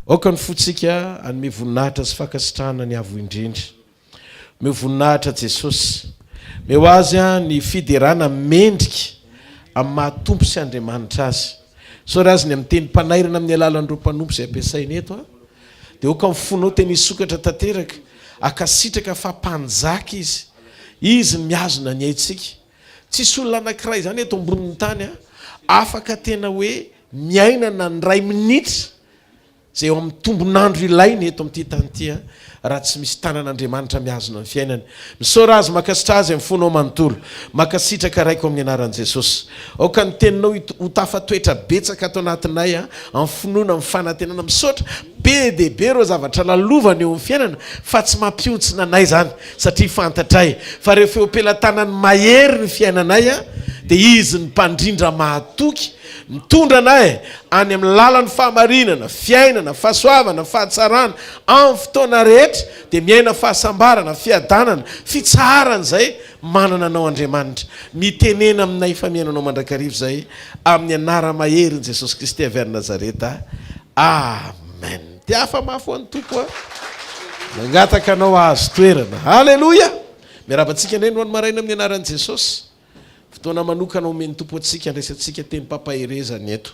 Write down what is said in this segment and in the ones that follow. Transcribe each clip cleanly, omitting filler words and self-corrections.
Aoka ny fontsika hanome voninahitra sy fankasitrahana ny Avo Indrindra. Omeo voninahitra Jesosy. Omeo Azy ny fiderana mendrika amin'ny maha Tompo sy Andriamanitra Azy. Isaory Azy ny amin'ny tenim-panairana amin'ny alalan'ireo mpanompo izay ampiasainy eto. Dia aoka ny fonao tena hisokatra tanteraka, hankasitraka fa Mpanjaka Izy. Izy no mihazona ny aintsika. Tsisy olona anankiray izany eto ambonin'ny tany afaka tena hoe miaina na ny iray minitra izay eo amin'ny tombon'andro ilainy eto amin'ity tany ity raha tsy misy tanan'Andriamanitra mihazona ny fiainany. Misaora Azy, mankasitra Azy amin'ny fonao manontolo. Mankasitraka Raiko amin'ny anaran'i Jesosy. Aoka ny Teninao ho tafatoetra betsaka ato anatinay amin'ny finoana, amin'ny fanantenana. Misaotra be dia be ireo zavatra lalovana eo amin'ny fiainana fa tsy mampihontsina anay izany satria fantatray fa rehefa eo am-pelatanany mahery ny fiainanay dia Izy ny mpandrindra mahatoky Mitondra anay any amin'ny lalan'ny fahamarinana, fiainana, fahasoavana, fahatsarana, amin'ny fotoana rehetra dia miaina fahasambarana, fiadanana, fitsaharana izay manana Anao Andriamanitra. Mitenena aminay fa mihaino Anao mandrakariva izay amin'ny anara-maherin'i Jesosy Kristy avy any Nazareta. Amen. Dia hafa mafy ho an'ny Tompo a. Mangataka anao hahazo toerana. Haleloia! Miarahaba antsika indray androany maraina amin'ny anaran'i Jesosy. Fotoana manokana omen'ny Tompo antsika andraisantsika tenim-pampaherezana eto.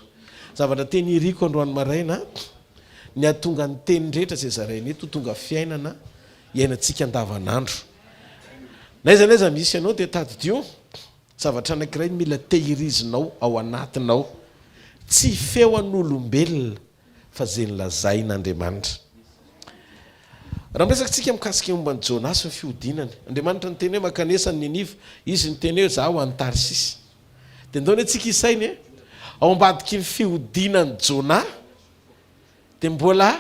Zavatra tena iriko androany maraina ny hahatonga ny teny rehetra izay zaraina eto ho tonga fiainana iainantsika andavanandro. Na aiza na aiza misy anao dia tadidio zavatra anankiray mila tehirizinao ao anatinao. Tsy feo an'olombelona fa izay nolazain'Andriamanitra. Raha miresaka tsika mikasika momba an'i Jona sy ny fihodinany, Andriamanitra niteny hoe mankanesa any Niniva, izy niteny hoe za ho any Tarsisy. Dia ndao anie tsika hisaina e, ao ambadiky ny fihodinan'i Jona dia mbola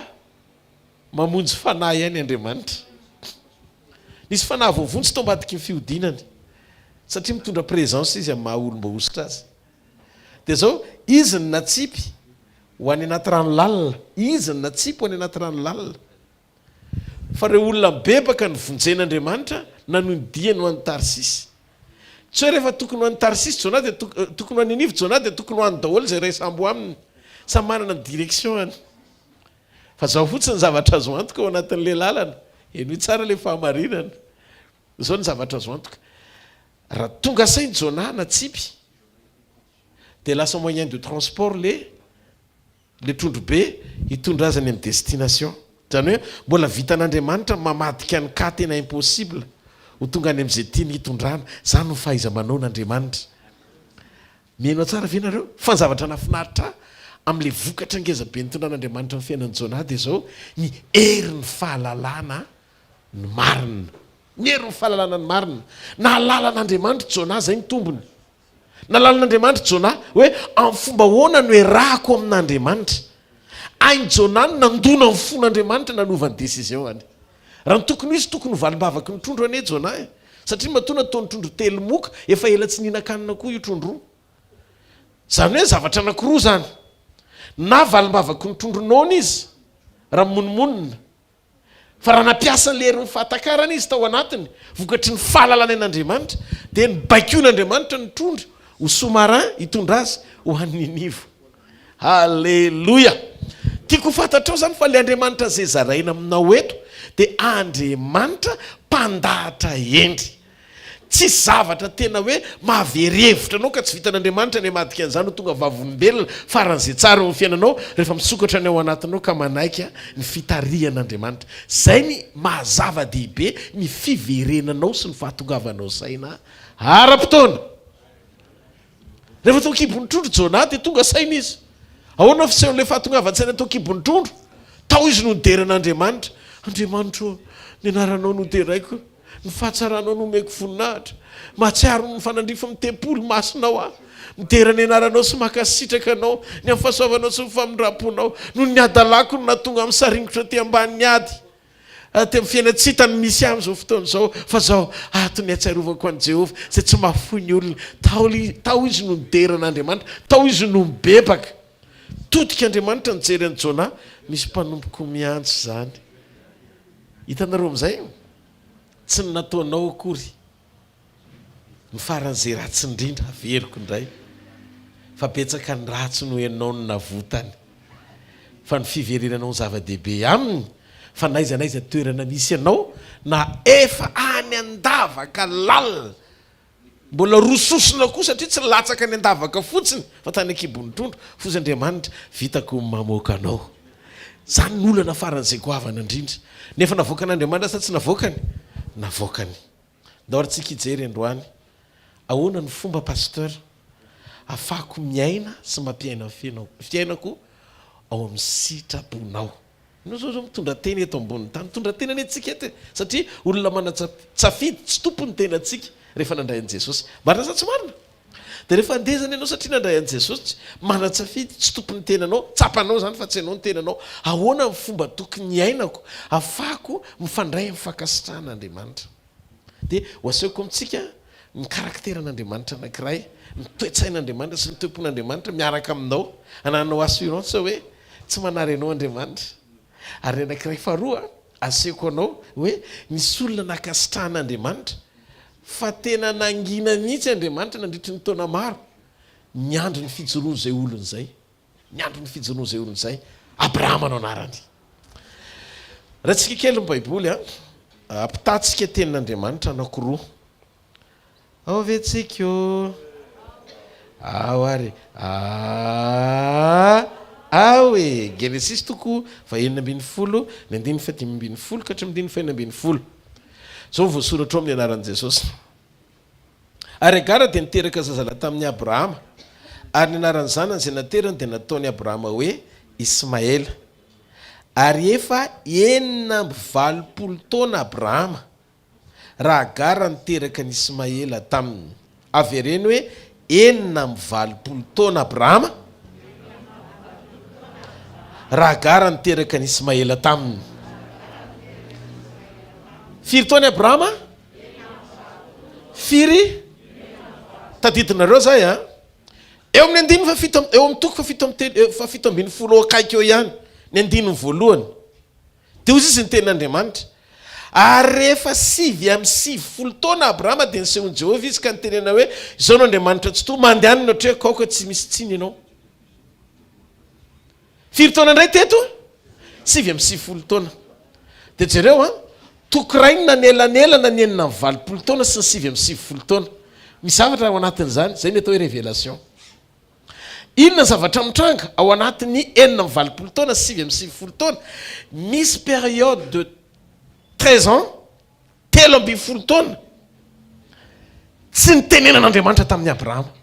mamonjy fanahy ihany Andriamanitra. Nisy fanahy voavonjy tao ambadiky ny fihodinany, satria mitondra présence izy amin'ny maha olom-boahosotra azy. Dia zao, izy no natsipy ho any anaty rano lalina. Izy no natsipy ho any anaty rano lalina. Fa ireo olona mibebaka novonjen'Andriamanitra nanohy ny diany ho any Tarsisy. Tsy hoe rehefa tokony ho any Tarsisy Jonah dia tokony ho any Ninive Jonah dia tokony ho any daholo izay iray sambo aminy. Samy manana ny direction-ny. Fa zao fotsiny ny zavatra azo antoka ao anatin'ilay lalana. Henoy tsara ilay fahamarinana. Izao ny zavatra azo antoka. Raha tonga saina Jonah natsipy dia lasa moyen de transport le le trondro be hitondra azy any amin'ny destination. Izany hoe mbola vitan'Andriamanitra ny mamadika ny cas tena impossible ho tonga any amin'izay tiany hitondrana. Izany no fahaiza-manaon'Andriamanitra. Mihaino tsara ve nareo? Fa ny zavatra nahafinaritra ahy amin'ilay vokatra ngeza be nitondran'Andriamanitra ny fiainan'i Jonah dia izao, ny herin'ny fahalalana ny marina. Ny herin'ny fahalalana ny marina. Nahalala an'Andriamanitra Jonah, izay ny tombony. Nahalala an'Andriamanitra Jonah, hoe amin'ny fomba ahoana no iarahako amin'Andriamanitra. Hain'i Jonah ny nandona ny fon'Andriamanitra nanova ny décision-ny. Raha ny tokony ho izy, tokony ho valim-bavaky ny trondro anie Jonah e. Satria matoa nataon'ny trondro telo moka, efa ela tsy nihinan-kanina koa io trondro io. Izany hoe zavatra anankiroa izany. Na valim-bavaky ny trondro noana izy, raha mimonomonona. Fa raha nampiasa ny herin'ny fahatakarana izy tao anatiny, vokatry ny fahalalany an'Andriamanitra, dia nobaikoin'Andriamanitra ny trondro ho sous-marin hitondra azy ho any Niniva. Haleloia! Tiako ho fantatrao izany fa ilay Andriamanitra izay zaraina aminao eto dia Andriamanitra mpandahatra hendry. Tsisy zavatra tena hoe mahavery hevitra anao ka tsy vitan'Andriamanitra ny hamadika an'izany ho tonga vavolombelona faran'izay tsara eo amin'ny fiainanao rehefa misokatra ny ao anatinao ka manaiky ny fitarihan'Andriamanitra. Izay ny maha zava-dehibe ny fiverenanao sy ny fahatongavanao saina ara-potoana. Rehefa tao an-kibon'ny trondro Jonah dia tonga saina izy. Ahoana ny fisehon'ilay fahatongavan-tsaina tao an-kibon'ny trondro? Tao izy no nidera an'Andriamanitra. Andriamanitro ô, ny anaranao no deraiko, ny fahatsaranao no omeko voninahitra. Mahatsiaro ny mifanandrify amin'ny tempoly masinao aho. Midera ny anaranao sy mankasitraka anao, ny amin'ny fahasoavanao sy ny famindram-ponao. Noho ny hadalako no nahatonga ahy misaringotra aty ambanin'ny ady. Aty amin'ny fiainana tsy hita ny misy ahy amin'izao fotoana izao, fa izao ato ny hatsiarovako an'i Jehovah, izay tsy mahafoy ny olony. Tao, tao izy no nidera an'Andriamanitra, tao izy no nibebaka. Todika Andriamanitra nijery an'i Jonah, misy mpanompoko miantso izany. Hitanareo amin'izay? Tsy ny nataonao akory. Ny faran'izay ratsy indrindra averiko indray fa betsaka ny ratsy no ianao no navotany. Fa ny fiverenanao no zava-dehibe aminy, fa n'aiza n'aiza toerana misy anao, na efa any an-davaka lalina, mbola roa sosona koa satria tsy latsaka any an-davaka fotsiny fa tany an-kibon'ny trondro, foza Andriamanitra, vitako ny mamoaka anao. Izany no olana faran'izay goavana indrindra. Nefa navoakan'Andriamanitra sa tsy navoakany? Navoakany. Ndao ary tsika hijery androany ahoana no fomba Pasteur afahako miaina sy mampiaina ny fiainako ao amin'ny sitraponao. Ianao zao zao mitondra tena eto ambonin'ny tany, mitondra tena anie tsika eto e, satria olona manan-tsafidy tsy tompon'ny tenantsika rehefa nandray an'i Jesosy. Marina sa tsy marina? Dia rehefa handeha izany ianao satria nandray an'i Jesosy, manan-tsafidy, tsy tompon'ny tenanao, tsapanao izany fa tsy ianao ny tenanao. Ahoana ny fomba tokony hiainako ahafahako mifandray amin'ny fankasitrahan'Andriamanitra? Dia ho asehoko amintsika ny karakteran'Andriamanitra anankiray, ny toe-tsain'Andriamanitra sy ny toe-pon'Andriamanitra miaraka aminao, hanananao assurance hoe tsy manary anao Andriamanitra. Ary ny anankiray faharoa, asehoko anao hoe nisy olona nankasitrahan'Andriamanitra Fa tena nangina mihitsy Andriamanitra nandritry ny taona maro, niandry ny fijoroan'izay olona izay. Niandry ny fijoroan'izay olona izay. Abrahama no anarany. Raintsika kely ny Baiboly, ampitahantsika tenin'Andriamanitra anankiroa. Ao ve tsika ô? Ao ary. Aa! Ao e! Genesisy toko fahenina ambin'ny folo, ny andininy fahadimy ambin'ny folo ka hatramin'ny andininy fahenina ambin'ny folo. Izao no voasoratra ao amin'ny anaran'i Jesosy. Ary Hagara dia niteraka zazalahy tamin'i Abrahama, ary ny anaran'ny zanany izay naterany dia nataon'i Abrahama hoe Ismaela. Ary efa 86 taona Abrahama, raha Hagara niteraka an'i Ismaela taminy. Avereno hoe 86 taona Abrahama, raha Hagara niteraka an'i Ismaela taminy. Firy taona i Abrahama? Firy? Tadidinareo zay an? Eo amin'ny andininy fahafito, eo amin'ny toko fahafito amby telo, eh, fahafito ambin'ny folo eo akaiky eo ihany, ny andininy voalohany. Dia hoy izy ny tenin'Andriamanitra, Ary rehefa 99 taona Abrahama dia nisehoan'i Jehovah izy ka nitenena hoe, Izao no Andriamanitra Tsitoha, mandehana no atrehako, aoka tsy misy tsiny ianao. Firy taona indray teto? 99 taona. Dia jereo an, toko iray no nanelanelana ny 86 taona sy ny 99 taona. Misy zavatra ao anatin'izany, izay ny atao hoe révélation. Inona ny zavatra mitranga ao anatin'ny 86 taona sy 99 taona? Misy période de 13 ans, 13 taona, tsy nitenenan'Andriamanitra tamin'i Abrahama.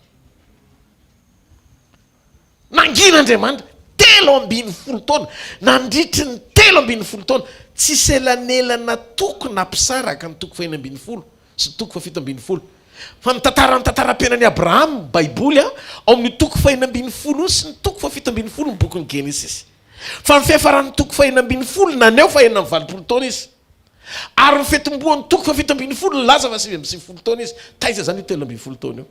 Nangina Andriamanitra, 13 taona, nandritry ny 13 taona, tsisy elanelana toko nampisaraka ny toko fahenina ambin'ny folo sy ny toko fahafito ambin'ny folo. Fa ny tantaran'ny tantaram-piainan'i Abrahama, Baiboly, ao amin'io toko fahenina ambin'ny folo io sy ny toko fahafito ambin'ny folo ny bokin'ny Genesisy. Fa ny fiafaran'ny toko fahenina ambin'ny folo naneho fa 86 taona izy. Ary ny fitomboan'ny toko fahafito ambin'ny folo nilaza fa 99 taona izy. Taiza izany io 13 taona io?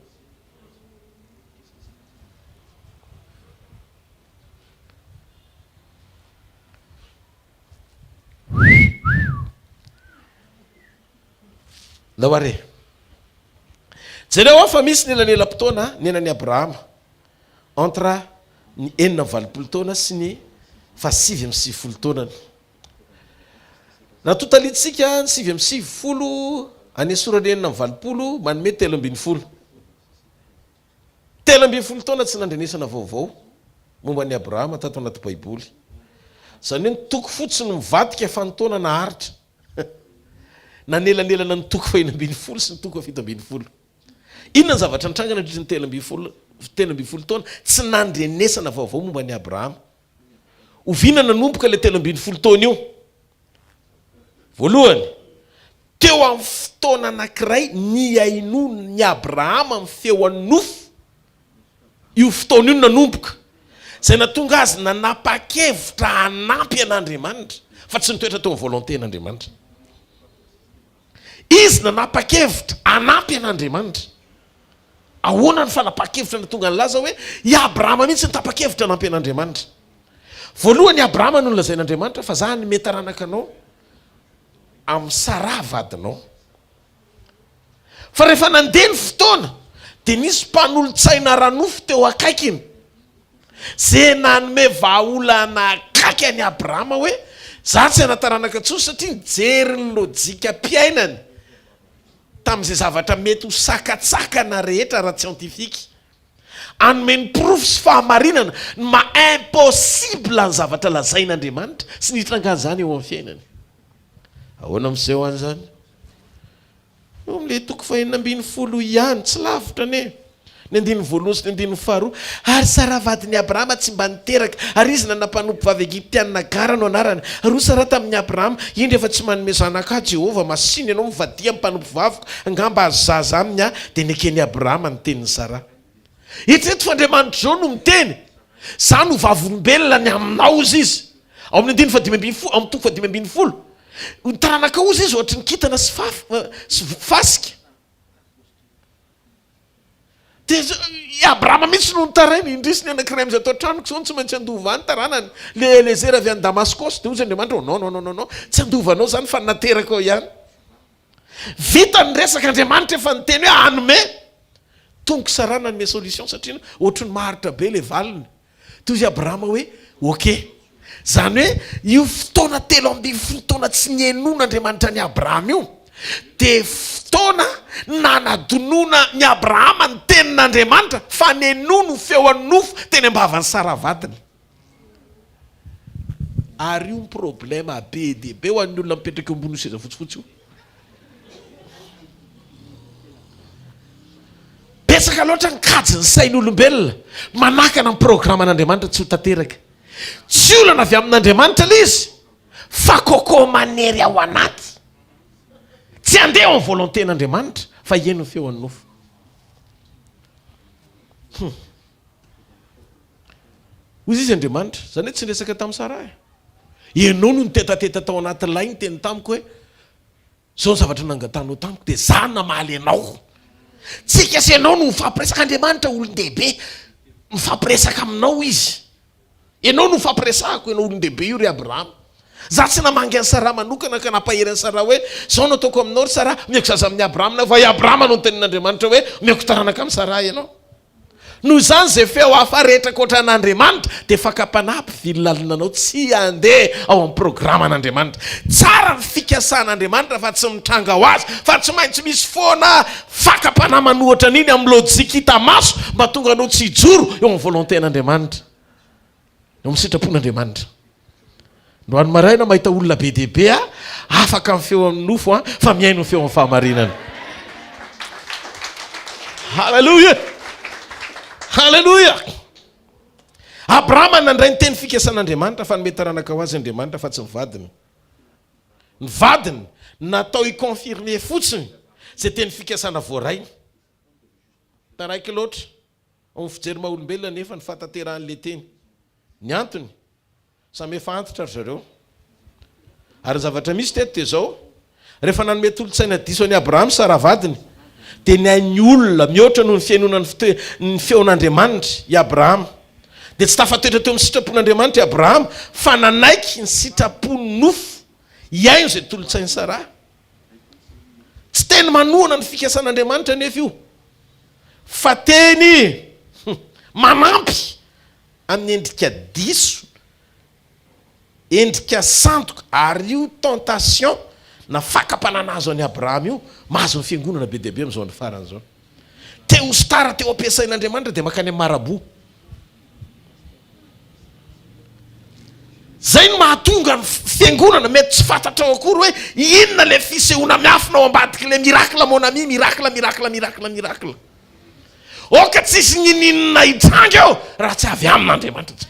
Ndao ary e. Jereo ao fa misy ny elanelam-potoana niainan'i Abrahama entre ny 86 taona sy ny faha 99 taonany. Raha totalintsika ny 99 anesorana 86 manome 13. 13 taona tsy nandrenesana vaovao momba an'i Abrahama tato anaty Baiboly. Izany hoe ny toko fotsiny mivadika fa ny taona naharitra. Nanelanelana ny toko fahenina ambin'ny folo sy ny toko fahafito ambin'ny folo. Inona ny zavatra nitranga nandritry ny 13, 13 taona tsy nandrenesana vaovao momba an'i Abrahama? Oviana nanomboka ilay 13 taona io? Voalohany, teo amin'ny fotoana anankiray nihainoan'i Abrahama ny feon'ny nofo, io fotoana io no nanomboka, izay nahatonga azy nanapa-kevitra hanampy an'Andriamanitra, fa tsy nitoetra teo amin'ny volonté-n'Andriamanitra. Izy nanapa-kevitra hanampy an'Andriamanitra. Ahoana ny fanapahan-kevitra nahatonga nilaza hoe i Abrahama mihitsy no tapa-kevitra hanampy an'Andriamanitra? Voalohany, i Abrahama no nolazain'Andriamanitra fa za hanome taranaka anao amin'i Saraha vadinao. Fa rehefa nandeha ny fotoana dia nisy mpanolotsaina ara-nofo teo akaikiny izay nanome vahaolana. Nampiakaiky an'i Abrahama hoe, Za tsy hanan-taranaka intsony satria nijery ny lojikam-piainany tamin'izay zavatra mety ho sakantsakana rehetra ara-tsiantifika. Hanome ny porofo sy fahamarinana ny maha impossible ny zavatra lazain'Andriamanitra sy ny hitrangan'izany eo amin'ny fiainany. Ahoana miseho an'izany? Eo amin'ilay toko fahenina ambinifolo ihany, tsy lavitra anie, ny andininy voalohany sy ny andininy faharoa, Ary Saraha vadin'i Abrahama tsy mba niteraka, ary izy nanana mpanompovavy Egyptiana Hagara no anarany. Ary hoy Saraha tamin'i Abrahama, Indro efa tsy manome zanaka ahy Jehovah, masìna ianao mivadia amin'ny mpanompovaviko, angamba hahazo zaza aminy aho. Dia neken'i Abrahama ny tenin'i Saraha. Eritrereto fa Andriamanitra izao no miteny, Izaho no vavolombelona ny aminao, hozy izy. Ao amin'ny andininy fahadimy ambinifolo, ao amin'ny toko fahadimy ambinifolo, ny taranakao hozy izy ohatry ny kintana sy faf, sy fasika. Dia i Abrahama mihitsy no nitaraina, indrisy ny anankiray amin'izay ato an-tranoko izao no tsy maintsy handova ahy ny taranany, ilay Elezera avy any Damaskosy. Dia hozy Andriamanitra, non, non, non, non, non, tsy handova anao izany fa ny naterakao ihany. Vita ny resaka, Andriamanitra efa niteny hoe hanome. Tonga Saraha nanome solution satria ohatry ny maharitra be ilay valiny. Toy izy Abrahama hoe, Ok. Izany hoe io fotoana 13 taona tsy nihainoan'Andriamanitra an'i Abrahama io dia fotoana nanadinoana an'i Abrahama ny tenin'Andriamanitra fa nenono ny feon'ny nofo teny am-bavan'i Saraha vadiny. Ary io ny problème be dia be ho an'ny olona mipetraka eo ambonin'io seza fotsifotsy io. Betsaka loatra ny kajin'ny sain'olombelona manakana ny programan'Andriamanitra tsy ho tanteraka. Tsy olana avy amin'Andriamanitra ilay izy fa coco manery ao anaty. Tsy handeha ao amin'ny volonté-n'Andriamanitra fa hihaino ny feon'ny nofo. Hum. Hoy izy Andriamanitra, izany hoe tsy niresaka tamin'i Saraha. Ianao no nitetateta tao anaty lay niteny tamiko hoe Zao ny zavatra nangatahanao tamiko dia za namaly anao. Tsika sy ianao no mifampiresaka, Andriamanitra olon-dehibe mifampiresaka aminao Izy. Ianao no ifampiresahako, ianao olon-dehibe io ry Abrahama. Za tsy namangy an'i Saraha manokana ka nampahery an'i Saraha hoe zao no ataoko aminao ry Saraha, omeko zaza amin'i Abrahama ianao, fa i Abrahama no nitenin'Andriamanitra hoe omeko taranaka amin'i Saraha ianao. Noho izany, izay feo hafa rehetra ankoatra an'Andriamanitra dia fakam-panahy mpivily lalina anao tsy handeha ao amin'ny programan'Andriamanitra. Tsara ny fikasan'Andriamanitra fa tsy mitranga ho azy fa tsy maintsy misy foana fakam-panahy manohatra an'iny amin'ny lojika hita maso mba hahatonga anao tsy hijoro eo amin'ny volonté-n'Andriamanitra. Eo amin'ny sitrapon'Andriamanitra. Androany maraina mahita olona be dia be afaka amin'ny feon'ny nofo an, fa mihaino ny feon'ny fahamarinana. Haleloia! Haleloia! Abrahama nandray ny teny fikasan'Andriamanitra fa nomey taranaka ho azy Andriamanitra fa tsy ny vadiny. Ny vadiny natao hi-confirmer fotsiny izay teny fikasana voarainy. Taraiky loatra. Ao amin'ny fijery maha olombelona anefa ny fahatanterahan'ilay teny. Ny antony? Samy efa antitra ry zareo. Ary ny zavatra misy teto dia izao, rehefa nanome tolo-tsaina diso an'i Abrahama i Saraha vadiny, dia nihaino olona mihoatra noho ny fihainoana ny fite ny feon'Andriamanitra i Abrahama. Dia tsy tafatoetra teo amin'ny sitrapon'Andriamanitra i Abrahama, fa nanaiky ny sitrapon'ny nofo hihaino izay tolo-tsain'i Saraha. Tsy teny manohana ny fikasan'Andriamanitra anefa io, fa teny manampy amin'ny endrika diso, endrika sandoka, ary io tentation na fakam-panahy nahazo an'i Abrahama io, mahazo ny fiangonana be dia be amin'izao andro farany izao. Te ho star, te ho ampiasain'Andriamanitra dia mankany amin'ny marabout. Zay no mahatonga ny fiangonana mety tsy fantatrao akory hoe inona le fisehoana miafina ao ambadik'le miracle mon ami, miracle, miracle, miracle, miracle. Aoka tsy hisy ninininona hitranga eo raha tsy avy amin'Andriamanitra tsy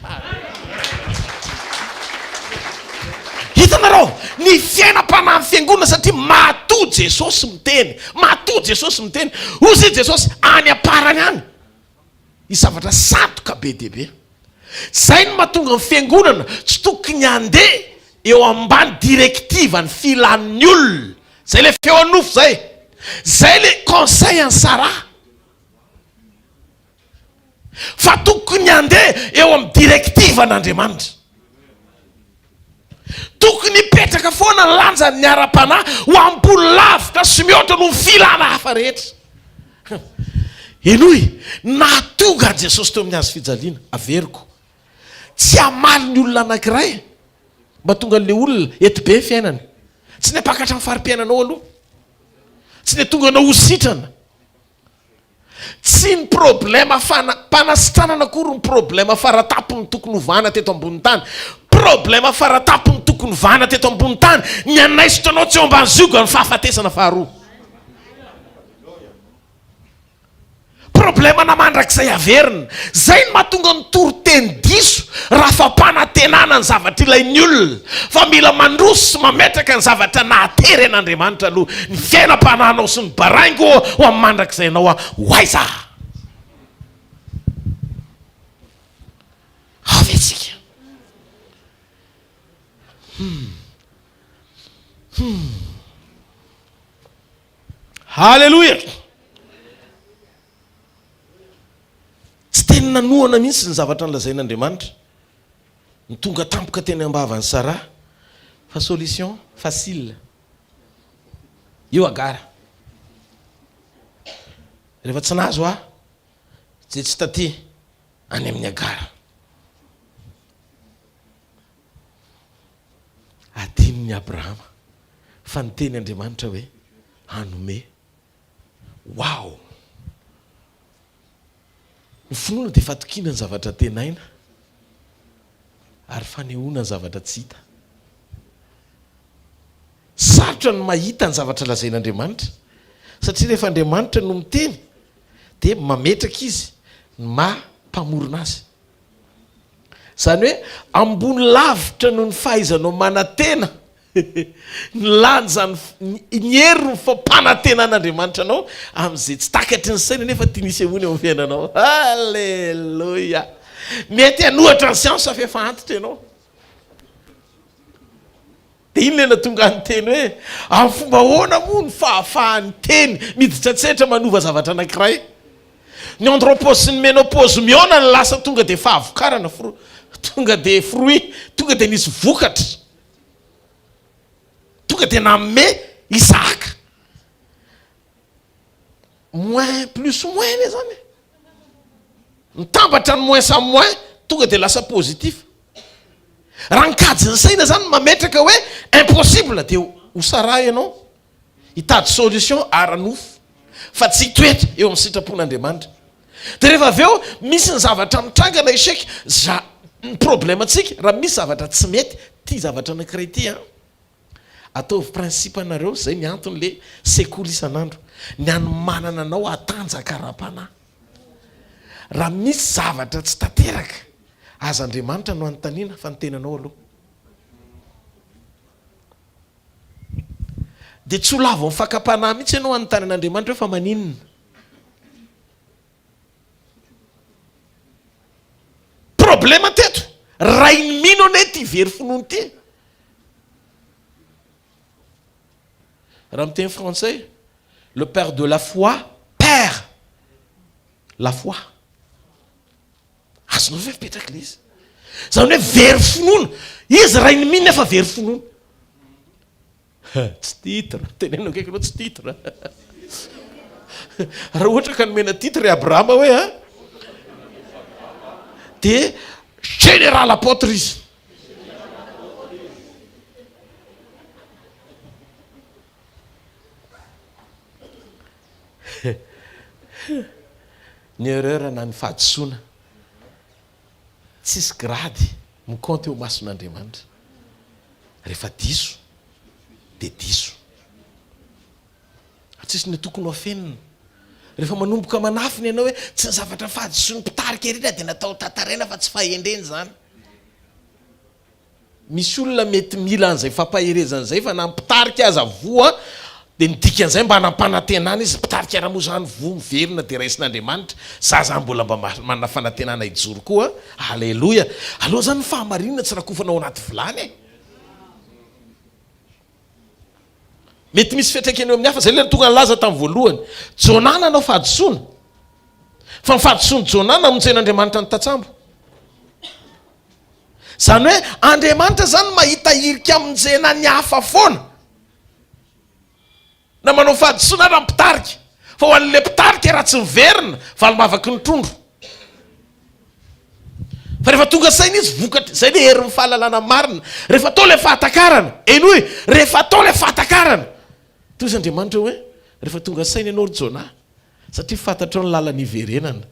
Hitanareo ny fiainam-panahin'ny fiangonana satria matoa Jesosy miteny, matoa Jesosy miteny, hoy Jesosy any am-parany any. Hisy zavatra sadoka be dia be. Izay no mahatonga ny fiangonana tsy tokony handeha eo ambany directive ny filan'ny olona. Izay ilay feo an'ny-nofo izay. Izay ilay conseil an'i Sarah. Fa tokony handeha eo amin'ny directive an'Andriamanitra. Tokony hipetraka foana ny lanjan'ny ara-panahy ho ambony lavitra sy mihoatra noho ny filana hafa rehetra. Henoy, nahatonga an'i Jesosy teo amin'ny hazo fijaliana, averiko. Tsy hamaly ny olona anankiray mba tonga an'ilay olona eto be ny fiainany. Tsy ny hampakatra ny fari-piainanao aloha. Tsy ny hatonga anao ho sitrana. Tsy ny problème fana, panasitranana akory ny problème faratapony tokony hovahana teto ambony tany. Problème faratapony tokony hovahana teto ambony tany, ny hanaisotra anao tsy eo ambany zioga ny fahafatesana faharoa. Problème na mandrakizay averina. Zay no mahatonga ny toriteny diso raha fampanantenana ny zavatra ilain'ny olona. Fa mila mandroso sy mametraka ny zavatra nahatery an'Andriamanitra aloha ny fiainam-panahinao sy ny baraingo ho amin'ny mandrakizainao ho aiza? Avy antsika. Hmm. Hmm. Haleloia! Tsy teny nanohana mihitsy ny zavatra nolazain'Andriamanitra. Ny tonga tampoka teny am-bavan'i Sarah fa solution facile. Io Agara. Rehefa tsy nahazo aho dia tsy taty any amin'i Agara. Adinon'i Abrahama fa niteny Andriamanitra hoe hanome. Wow! Ny finoana dia fatokiana ny zavatra antenaina ary fanehoana ny zavatra tsy hita. Sarotra ny mahita ny zavatra lazain'Andriamanitra satria rehefa Andriamanitra no miteny dia mametraka Izy ny maha mpamorona Azy. Izany hoe ambony lavitra noho ny fahaizanao manantena ny lanjan'ny ny herin'ny fampanantenan'Andriamanitra anao amin'izay tsy takatry ny saina nefa tiany hisehoany eo amin'ny fiainanao. Aleloia! Mety hanohatra ny siansa fa efa antitra ianao. Dia iny ilay nahatonga ahy niteny hoe, amin'ny fomba ahoana moa ny fahafahan'ny teny miditra an-tsehatra manova zavatra anankiray? Ny andropause sy ny ménopause mihaona ny lasa tonga dia fahavokarana, fru, tonga dia fruit, tonga dia nisy vokatra. Tonga dia nanome Isahaka. Moins plus moins anie zany e. Mitambatra ny moins samy moins, tonga dia lasa positif. Raha ny kajin'ny saina zany mametraka hoe impossible dia ho saraha ianao hitady solution ara-nofo fa tsy hitoetra eo amin'ny sitrapon'Andriamanitra. Dia rehefa avy eo misy ny zavatra mitranga na échec, za, ny problème antsika raha misy zavatra tsy mety, ity zavatra anankiray ity an, Ataovy principe nareo, zay ny antony le sekoly isan'andro, ny hanomanana anao hatanjaka ara-panahy. Raha misy zavatra tsy tanteraka, aza Andriamanitra no anontaniana fa ny tenanao aloha. Dia tsy ho lavo amin'ny fakam-panahy mihitsy ianao hanontany an'Andriamanitra hoe fa maninona? Problema teto, rain'ny mino anie ity very finoana ity e. Raha miteny frantsay, le père de la foi perd la foi. Azonao ve mipetraka ilay izy? Izany hoe very finoana. Izy rain'ny mino nefa very finoana. Tsy titre, teneno akaiky anao tsy titre. Raha ohatra ka nomena titre i Abrahama hoe a dia général apôtre izy. Ny erreur na ny fahadisoana tsisy grade mi-compte eo imason'Andriamanitra. Rehefa diso dia diso. Ary tsisy ny tokony ho afenina. Rehefa manomboka manafina ianao hoe tsy ny zavatra fahadisoan'ny mpitarika ery dia natao tantaraina fa tsy fahendrena izany. Misy olona mety mila an'izay fampaherezana izay fa na ny mpitarika aza voa dia ny dikan'izay mba nampanantenana izy, mpitarika raha moa izany voa miverina dia raisin'Andriamanitra, za zany mbola mba manana fanantenana hijoro koa, aleloia. Aleo zany ny fahamarinana tsy rakofana ao anaty vilany e. Mety misy fiantraikany eo amin'ny hafa, zay ilay tonga nilaza tamin'ny voalohany. Jonah nanao fahadisoana, fa ny fahadisoan'i Jonah namonjen'Andriamanitra ny tantsambo. Izany hoe Andriamanitra izany mahita hirika hamonjena ny hafa foana. Na manao fahadisoana ara ny mpitarika. Fa ho an'ilay mpitarika raha tsy miverina, valim-bavaky ny trondro. Fa rehefa tonga saina izy, vokatry, izay ilay herin'ny fahalalana marina. Rehefa atao ilay fahatakarana, henoy, rehefa atao ilay fahatakarana, toy izy Andriamanitra hoe, rehefa tonga saina ianao ry Jonah, satria fantatrao ny lalana hiverenana.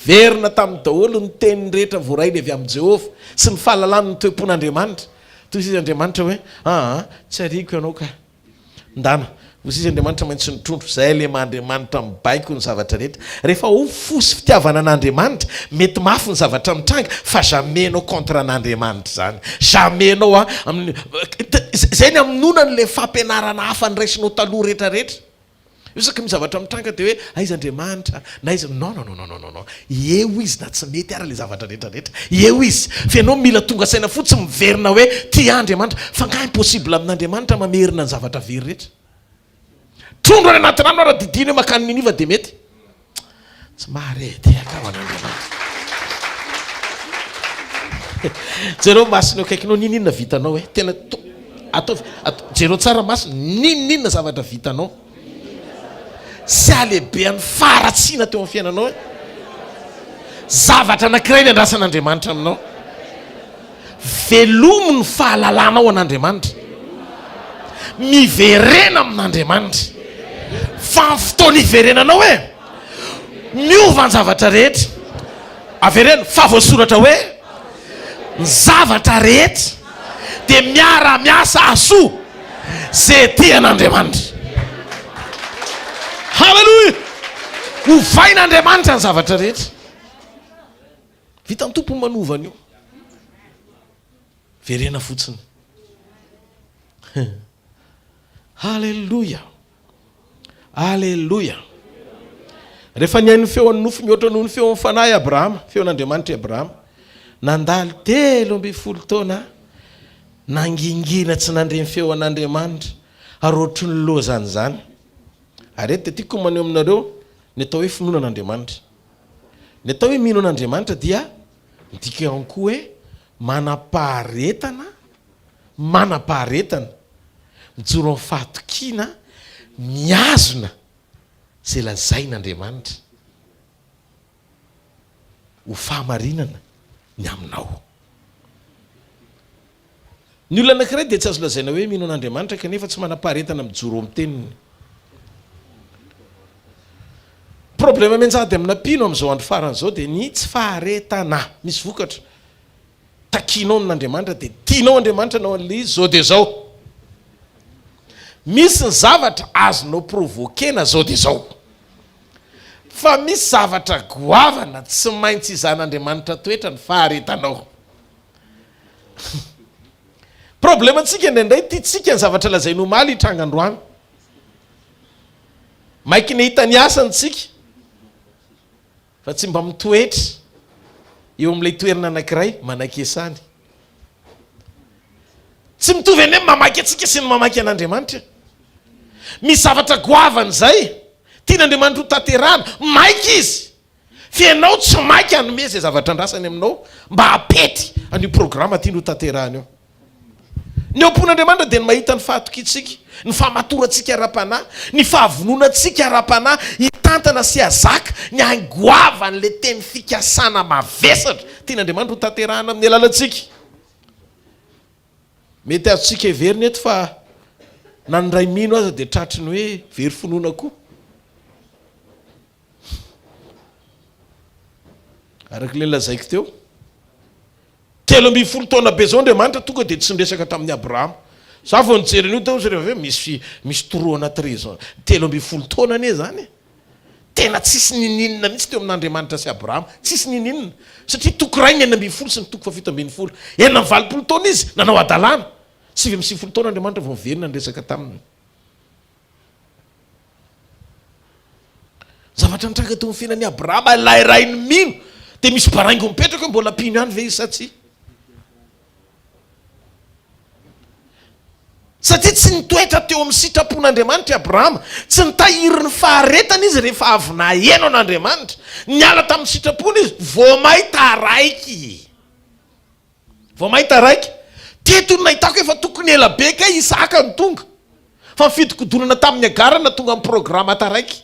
Verina taminy daholo ny teny rehetra voarainy avy amin'i Jehovah sy ny fahalalany ny toe-pon'Andriamanitra. Toy izy Andriamanitra hoe, Aa, tsy ariako ianao ka. Ndana. Hoy izy Andriamanitra maintsy ny trondro. Izay ilay maha Andriamanitra mibaiko ny zavatra rehetra. Rehefa ao fo sy fitiavana an'Andriamanitra, mety mafy ny zavatra mitranga fa jamais ianao contre an'Andriamanitra izany. Jamais ianao a, amin'ny, izay ny hamonoana an'ilay fampianarana hafa noraisinao taloha rehetra rehetra. Isaky ny zavatra mitranga dia hoe aiza Andriamanitra na aiza non non non non non non eo izy na tsy mety ara le zavatra rehetra rehetra eo izy fa ianao mila tonga saina fotsiny miverina hoe tia ahy Andriamanitra fa nga impossible amin'Andriamanitra mamerina ny zavatra very rehetra trondro any anaty rano ara didiana hoe makany Niniva dia mety Tsy mahare tehaka ho an'Andriamanitra. Jereo masina eo akaikinao, n'inon'inona vitanao e. Tena to, ataovy, jereo tsara masina, n'inon'inona zavatra vitanao. Sy halehibehan'ny faharatsiana teo amin'ny fiainanao e. Zavatra anankiray ny andrasan'Andriamanitra aminao. Velomy ny fahalalanao an'Andriamanitra. Miverena amin'Andriamanitra. Fa ny fotoana hiverenanao e, miova ny zavatra rehetra. Avereno, fa voasoratra hoe, ny zavatra rehetra dia miara-miasa hahasoa ze tia an'Andriamanitra. Haleloia! Ovain'Andriamanitra ny zavatra rehetra. Vitan'ny Tompo ny manova an'io. Verena fotsiny. Haleloia! Aleloia! Rehefa nihaino ny feon'ny nofo mihoatra noho ny feon'ny fanahy Abrahama, feon'Andriamanitra i Abrahama, nandalo 13 taona nangingina tsy nandre ny feon'Andriamanitra, ary ohatry ny lozan'izany. Ary eto dia tiako ny maneho aminareo ny atao hoe finoana an'Andriamanitra. Ny atao hoe mino an'Andriamanitra dia midika ihany koa hoe manam-paharetana, manam-paharetana, mijoro amin'ny fahatokiana, mihazona izay lazain'Andriamanitra ho fahamarinana ny aminao. Ny olona anankiray dia tsy azo lazaina hoe mino an'Andriamanitra kanefa tsy manam-paharetana mijoro amin'ny teniny. Problema mianjady amina mpino amin'izao andro farany izao dia ny tsy faharetana. Misy vokatra. Takianao amin'Andriamanitra dia tianao Andriamanitra hanao an'ilay izy izao dia izao. Misy ny zavatra azonao provoquer-na izao dia izao. Fa misy zavatra goavana tsy maintsy izahan'Andriamanitra toetra ny faharetanao. Problème antsika indraindray tiantsika ny zavatra lazainy omaly hitranga androany. Maiky ny hahita ny asany tsika fa tsy mba mitoetra eo amin'ilay toerana anankiray manaiky esany. Tsy mitovy anie ny mamaky antsika sy ny mamaky an'Andriamanitra. Misy zavatra goavana izay tian'Andriamanitra ho tanterahana, maika izy. F'ianao tsy maika hanome izay zavatra andrasany aminao mba hampety an'io programa tiany ho tanterahana io. Ny ao am-pon'Andriamanitra dia ny mahita ny fahatokiantsika, ny fahamatorantsika ara-panahy, ny fahavononantsika ara-panahy hitantana sy hahazaka ny haingoavan'ilay teny fikasana mavesatra tian'Andriamanitra ho tanterahana amin'ny alalantsika. Mety azontsika heverina eto fa na ny ray mino aza dia tratry ny hoe very finoana koa. Araka ilay lazaiko teo, 13 taona be izao Andriamanitra tonga dia tsy niresaka tamin'i Abrahama. Za vao nijery an'io teo rehefa avy eo misy misy trou anaty raison. 13 taona anie izany e. Tena tsisy ninininona mihitsy teo amin'Andriamanitra sy Abrahama. Tsisy ninininona. Satria toko iray ny 16 sy ny toko faha-17. 86 taona izy nanao hadalana. 99 taona Andriamanitra vao niverina niresaka taminy. Zavatra nitranga teo amin'ny fiainan'i Abrahama, ilay rain'ny mino, dia misy baraingo mipetraka hoe mbola mpino ihany ve izy sa tsia? Satria tsy nitoetra teo amin'ny sitrapon'Andriamanitra i Abrahama, tsy nitahiry ny faharetana izy rehefa avy naheno an'Andriamanitra. Niala tamin'ny sitrapony izy, vao may taraiky. Vao may taraiky. Teto no nahitako efa tokony ela be kay Isaka no tonga. Fa ny fitokodonana tamin'i Agara no nahatonga ny programa taraiky.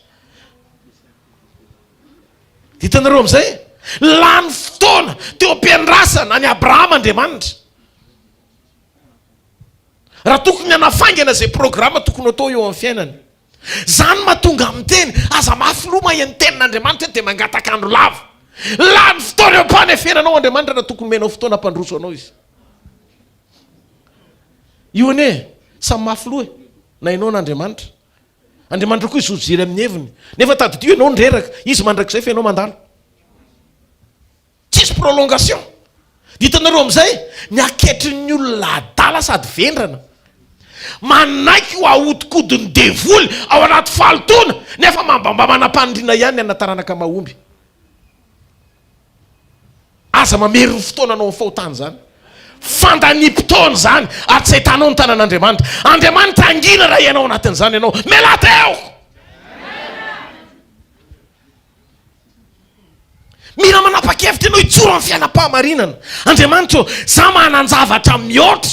Hitanareo amin'izay? Lany fotoana teo am-piandrasana. an'i Abrahama Andriamanitra. Raha tokony hanafaingana izay programa tokony ho atao eo amin'ny fiainany. Izany mahatonga amin'ny teny, aza mafy loha maheno tenin'Andriamanitra dia mangataka andro lava. Lany fotoana eo am-panefenanao Andriamanitra raha tokony omenao fotoana hampandroso anao Izy. Io anie samy mafy loha e, na ianao na Andriamanitra. Andriamanitra koa hizoziry amin'ny heviny. Nefa tadidio ianao no reraka, Izy mandrakizay fa ianao mandalo. Tsisy prolongation. Dia hitanareo amin'izay ny haketrin'ny olona adala sady vendrana. Manaiky ho ahodikodin'ny devoly ao anaty fahalotoana nefa mba mba manam-paniriana ihany ny hanana taranaka mahomby. Aza mamery ny fotoananao amin'ny fahotana izany. Fandaniam-potoana izany ary tsy ahitanao ny tanan'Andriamanitra. Andriamanitra hangina raha hiaina ao anatin'izany ianao. Mialà teo! Mila manapa-kevitra ianao hijoro amin'ny fiainam-pahamarinana. Andriamanitra ô, za manan-javatra mihoatra,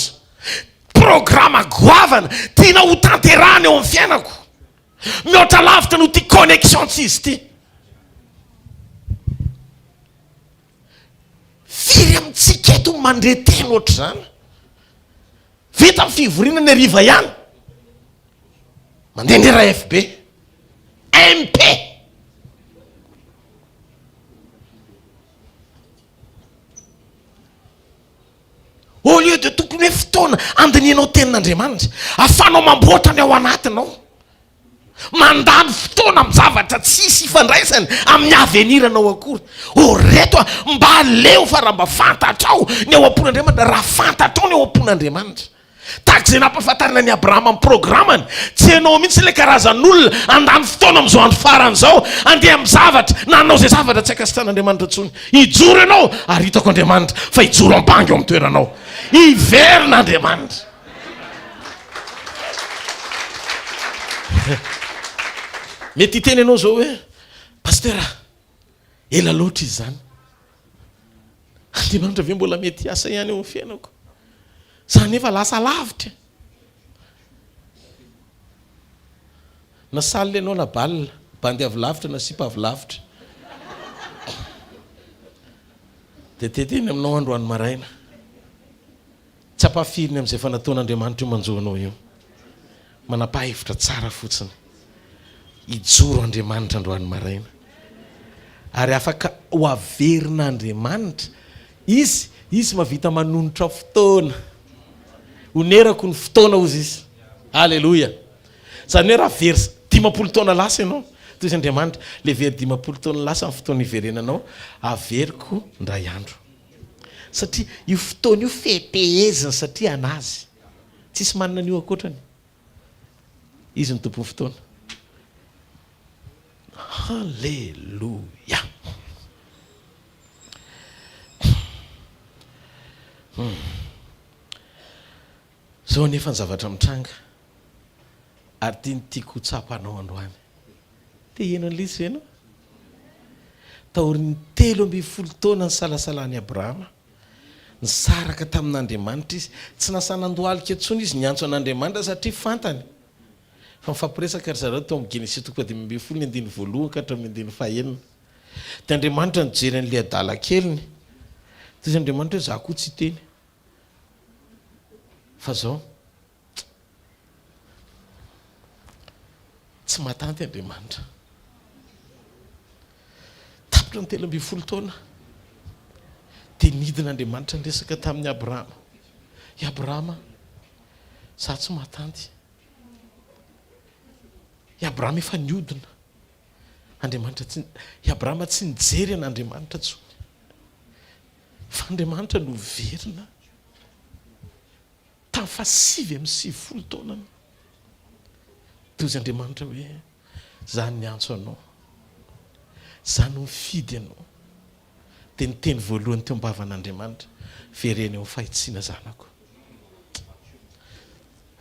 programa goavana tianao ho tanterahana eo amin'ny fiainako. Mihoatra lavitra noho ity connexion tsy izy ity. Firy amintsika eto no mandre teny ohatr'izany? Vita ny fivoriana ny hariva ihany. Mandeha indray ra FB. MP. Au lieu de tokony hoe fotoana andinihanao tenin'Andriamanitra, ahafahanao mamboatra ny ao anatinao. Mandany fotoana amin'ny zavatra tsisy ifandraisany amin'ny avenir-nao akory. Oh reto a, mba aleo fa raha mba fantatrao ny ao am-pon'Andriamanitra, raha fantatrao ny ao am-pon'Andriamanitra. Tahaka izay nampahafantarina an'i Abrahama ny programany, tsy ianao mihitsy ilay karazan'olona handany fotoana amin'izao andro farany izao, handeha amin'ny zavatra na hanao izay zavatra tsy ankasitrahan'Andriamanitra intsony. Hijoro ianao ary hitako Andriamanitra fa hijoro am-bangy eo amin'ny toeranao. Hiverina Andriamanitra. Mety hiteny ianao izao hoe, Pasteur, ela loatra izy izany. Andriamanitra ve mbola mety hiasa ihany eo amin'ny fiainako? Za nefa lasa lavitra. Na salle ianao na bal, bandy avy lavitra na sipa avy lavitra. Dia tetehiny aminao androany maraina. Tsy ampahafiriny amin'izay efa nataon'Andriamanitra io manjo anao io. Manapaha hevitra tsara fotsiny. Hijoro Andriamanitra androany maraina. Ary afaka ho averin'Andriamanitra. Izy, Izy mahavita manonitra fotoana. Onerako ny fotoana hozy Izy. Aleloia. Izany hoe raha very 50 taona lasa ianao, toy izy Andriamanitra, ilay very 50 taona lasa ny fotoana hiverenanao, averiko indray andro. Satria io fotoana io fehipeheziny satria an'azy. Tsisy manana an'io ankoatrany. Izy no tompon'ny fotoana. Haleloia. Hmm. Zao anefa ny zavatra mitranga ary ity no tiako ho tsapanao androany. Te hihaino an'ilay izy ve ianao? Taorian'ny 13 taona nisalasalan'i Abrahama, nisaraka tamin'Andriamanitra izy. Tsy nasahy nandohalika intsony izy niantso an'Andriamanitra satria fantany fa nifampiresaka ry zareo tao amin'ny Genesisy toko fahadimy ambin'ny folo ny andininy voalohany ka hatramin'ny andininy fahenina. Dia Andriamanitra nijery an'ilay adala keliny. Dia hoy Andriamanitra hoe, Izaho koa tsy hiteny. Fa izao, Tsy mahatanty Andriamanitra. Tapitra ny 13 taona, dia nidina Andriamanitra niresaka tamin'i Abrahama. I Abrahama, izaho tsy mahatanty. I Abrahama efa niodina. Andriamanitra tsy, i Abrahama tsy nijery an'Andriamanitra intsony. Fa Andriamanitra no velona. Tamin'ny faha 99 taonany, dia hoy Andriamanitra hoe, Izaho no niantso anao. Izaho no nifidy anao. Dia ny teny voalohany teo am-bavan'Andriamanitra, Vereno eo amin'ny fahitsiana zanako.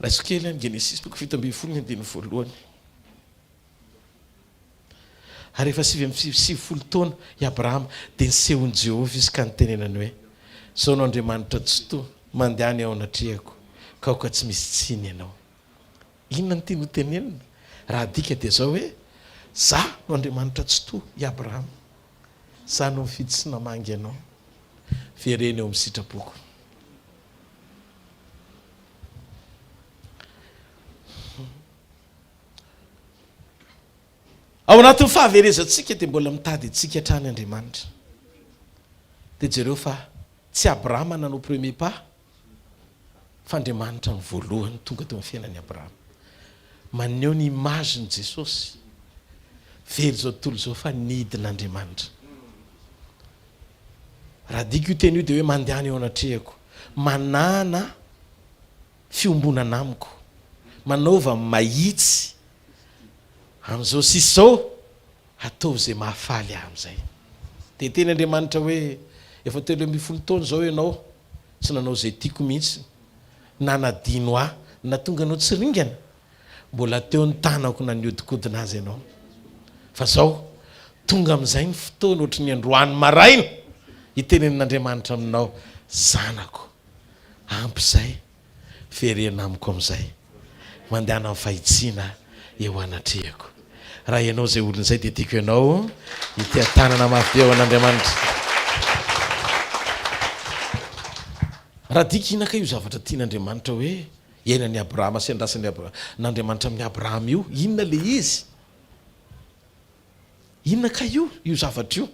Raiso kely any Genesisy toko 17 ny andininy voalohany. Ary rehefa 99 taona i Abrahama, dia nisehon'i Jehovah izy ka nitenenany hoe, Izao no Andriamanitra Tsitoha, mandehana eo anatrehako, ka aoka tsy misy tsiny ianao. Inona no tiany hotenenina? Raha adika dia izao hoe, Izaho no Andriamanitra Tsitoha, i Abrahama. Izaho no nifidy sy namangy anao. Vereno eo amin'ny sitrapoko. Ao anatin'ny fahaverezantsika dia mbola mitady antsika hatrany Andriamanitra. Dia jereo fa tsy Abrahama nanao premier pas fa Andriamanitra no voalohany tonga teo amin'ny fiainan'i Abrahama. Maneho ny image-n'i Jesosy. Very izao tontolo izao fa nidina Andriamanitra. Raha adika io teny io dia hoe mandehana eo anatrehako. Manàna fiombonana amiko. Manaova mahitsy amin'izao sisa izao, ataovy izay mahafaly ahy amin'izay. Dia niteny Andriamanitra hoe, Efa 13 taona izao ianao tsy nanao izay tiako mihitsy, nanadino ahy, nahatonga anao tsy ringana. Mbola teo ny tanako naniodikodina azy ianao. Fa izao, tonga amin'izay ny fotoana ohatry ny androany maraina hitenenin'Andriamanitra aminao, Zanako, ampy izay, verena amiko amin'izay. Mandehana amin'ny fahitsiana eo anatrehako. Raha ianao izay olona izay dia tiako ianao hiteha-tanana mafy be ho an'Andriamanitra. Raha adika inona kay io zavatra tian'Andriamanitra hoe Iainan'i Abrahama sy andrasan'i n'Andriamanitra amin'i Abrahama io, inona ilay izy? Inona kay io, io zavatra io?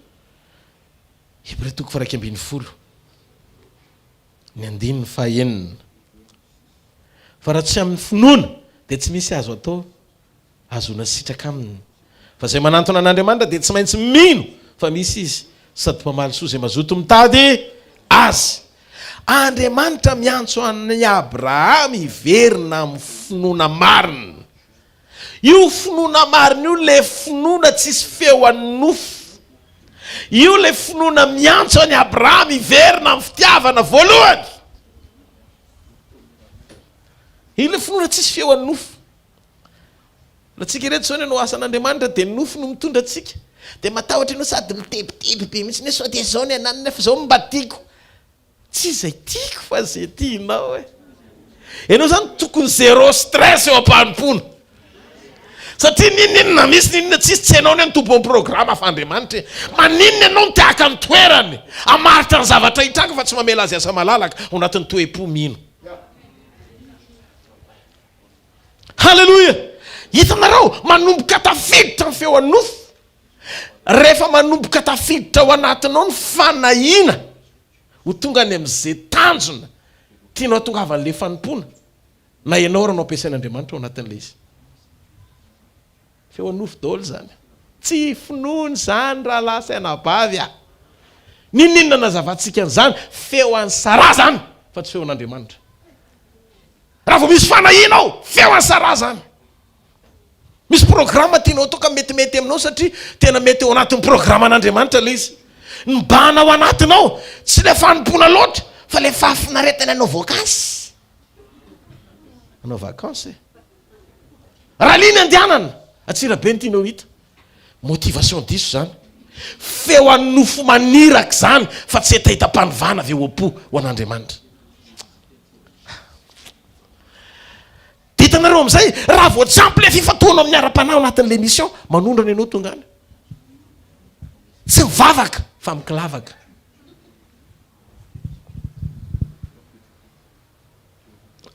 Hebreo toko faha 11, ny andininy faha enina. Fa raha tsy amin'ny finoana, dia tsy misy azo atao Ahazoana sitraka aminy. Fa izay manantona an'Andriamanitra dia tsy maintsy mino fa misy Izy, sady mpamaly soa izay mazoto mitady Azy. Andriamanitra miantso an'i Abrahama hiverina amin'ny finoana marina. Io finoana marina io ilay finoana tsisy feo an'ny nofo. Io ilay finoana miantso an'i Abrahama hiverina amin'ny fitiavana voalohany. Io ilay finoana tsisy feo an'ny nofo. Raha tsika ireto izao ny hanao asan'Andriamanitra dia ny nofo no mitondra antsika. Dia matahotra ianao sady mitebiteby be mihitsy hoe sao dia izao ny ananona nefa izao no mba tiako. Tsy izay tiako fa izay tianao e. Ianao izany tokony zéro stress eo am-panompoana. Satria n'inon'inona misy n'inon'inona tsisy tsy ianao anie no tompon'ny programa fa Andriamanitra e. Maninona ianao no te haka ny toerany hamaritra ny zavatra hitranga fa tsy mamela azy hiasa malalaka ao anatin'ny toe-po mino. Haleloia! Hitanareo, manomboka tafiditra ny feo an'ny-nofo. Rehefa manomboka tafiditra ao anatinao ny fanahiana ho tonga any amin'izay tanjona tianao hatongavan'ilay fanompoana, na ianao ary no ampiasain'Andriamanitra ao anatin'ilay izy. Feo anofo daholo izany. Tsy finoana izany rahalahy sy anabavy a! N'inon'inona anazavantsika an'izany, feo an'i Sarah izany fa tsy feon'Andriamanitra. Raha vao misy fanahiana ao, feo an'i Sarah izany. Misy programa tianao atao ka metimety aminao satria tena mety ao anatin'ny programan'Andriamanitra ilay izy. Ny mibahana ao anatinao, tsy ilay fanompoana loatra fa ilay fahafinaretana hanao vakansy. Hanao vakansy e. Rallye ny andehanana, Antsirabe no tianao hita. Motivation diso izany. Feo an'ny nofo maniraka izany fa tsy hetahetam-panovana avy eo am-po ho an'Andriamanitra. Dia hitanareo amin'izay, raha vao tsy ampy ilay fifantohana amin'ny ara-panahy ao anatin'ilay mission, manondrana ianao tonga any. Tsy mivavaka fa mikilavaka.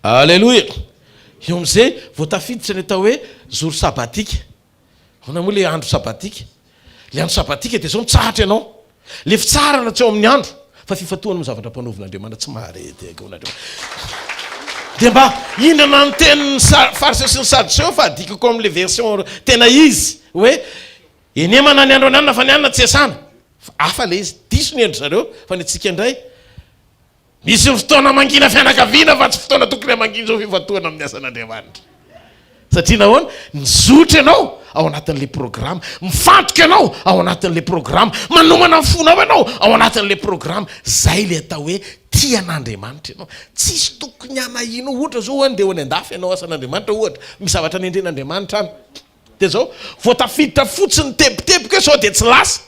Aleloia! Eo amin'izay vao tafiditra ny atao hoe jour sabbatique. Ahoana moa ilay andro sabbatique? Ilay andro sabbatique dia izao mitsahatra ianao. Ilay fitsaharana tsy ao amin'ny andro fa fifantohana amin'ny zavatra ampanaovin'Andriamanitra tsy mahare tehaka ho an'Andriamanitra. Dia mba inona ny tenin'ny Fariseo sy ny Sadoseo fa adikako amin'ilay version tena izy hoe enemana ny andro ananona fa ny anona tsy iasana. Hafa ilay izy, diso ny endry zareo fa ny antsika indray Misy ny fotoana mangina fianakaviana fa tsy fotoana tokony hamangiana izao fifantohana amin'ny asan'Andriamanitra. Satria nahoana? Mizotra ianao ao anatin'ilay programa, mifantoka ianao ao anatin'ilay programa, manomana ny fonao ianao ao anatin'ilay programa. Izay ilay atao hoe tia an'Andriamanitra ianao. Tsisy tokony hanahianao. Ohatra izao hoe andeha ho any an-dafy ianao asan'Andriamanitra ohatra, misy zavatra nendren'Andriamanitra any. Dia izao, vao tafiditra fotsiny tebiteboka eo sao dia tsy lasa.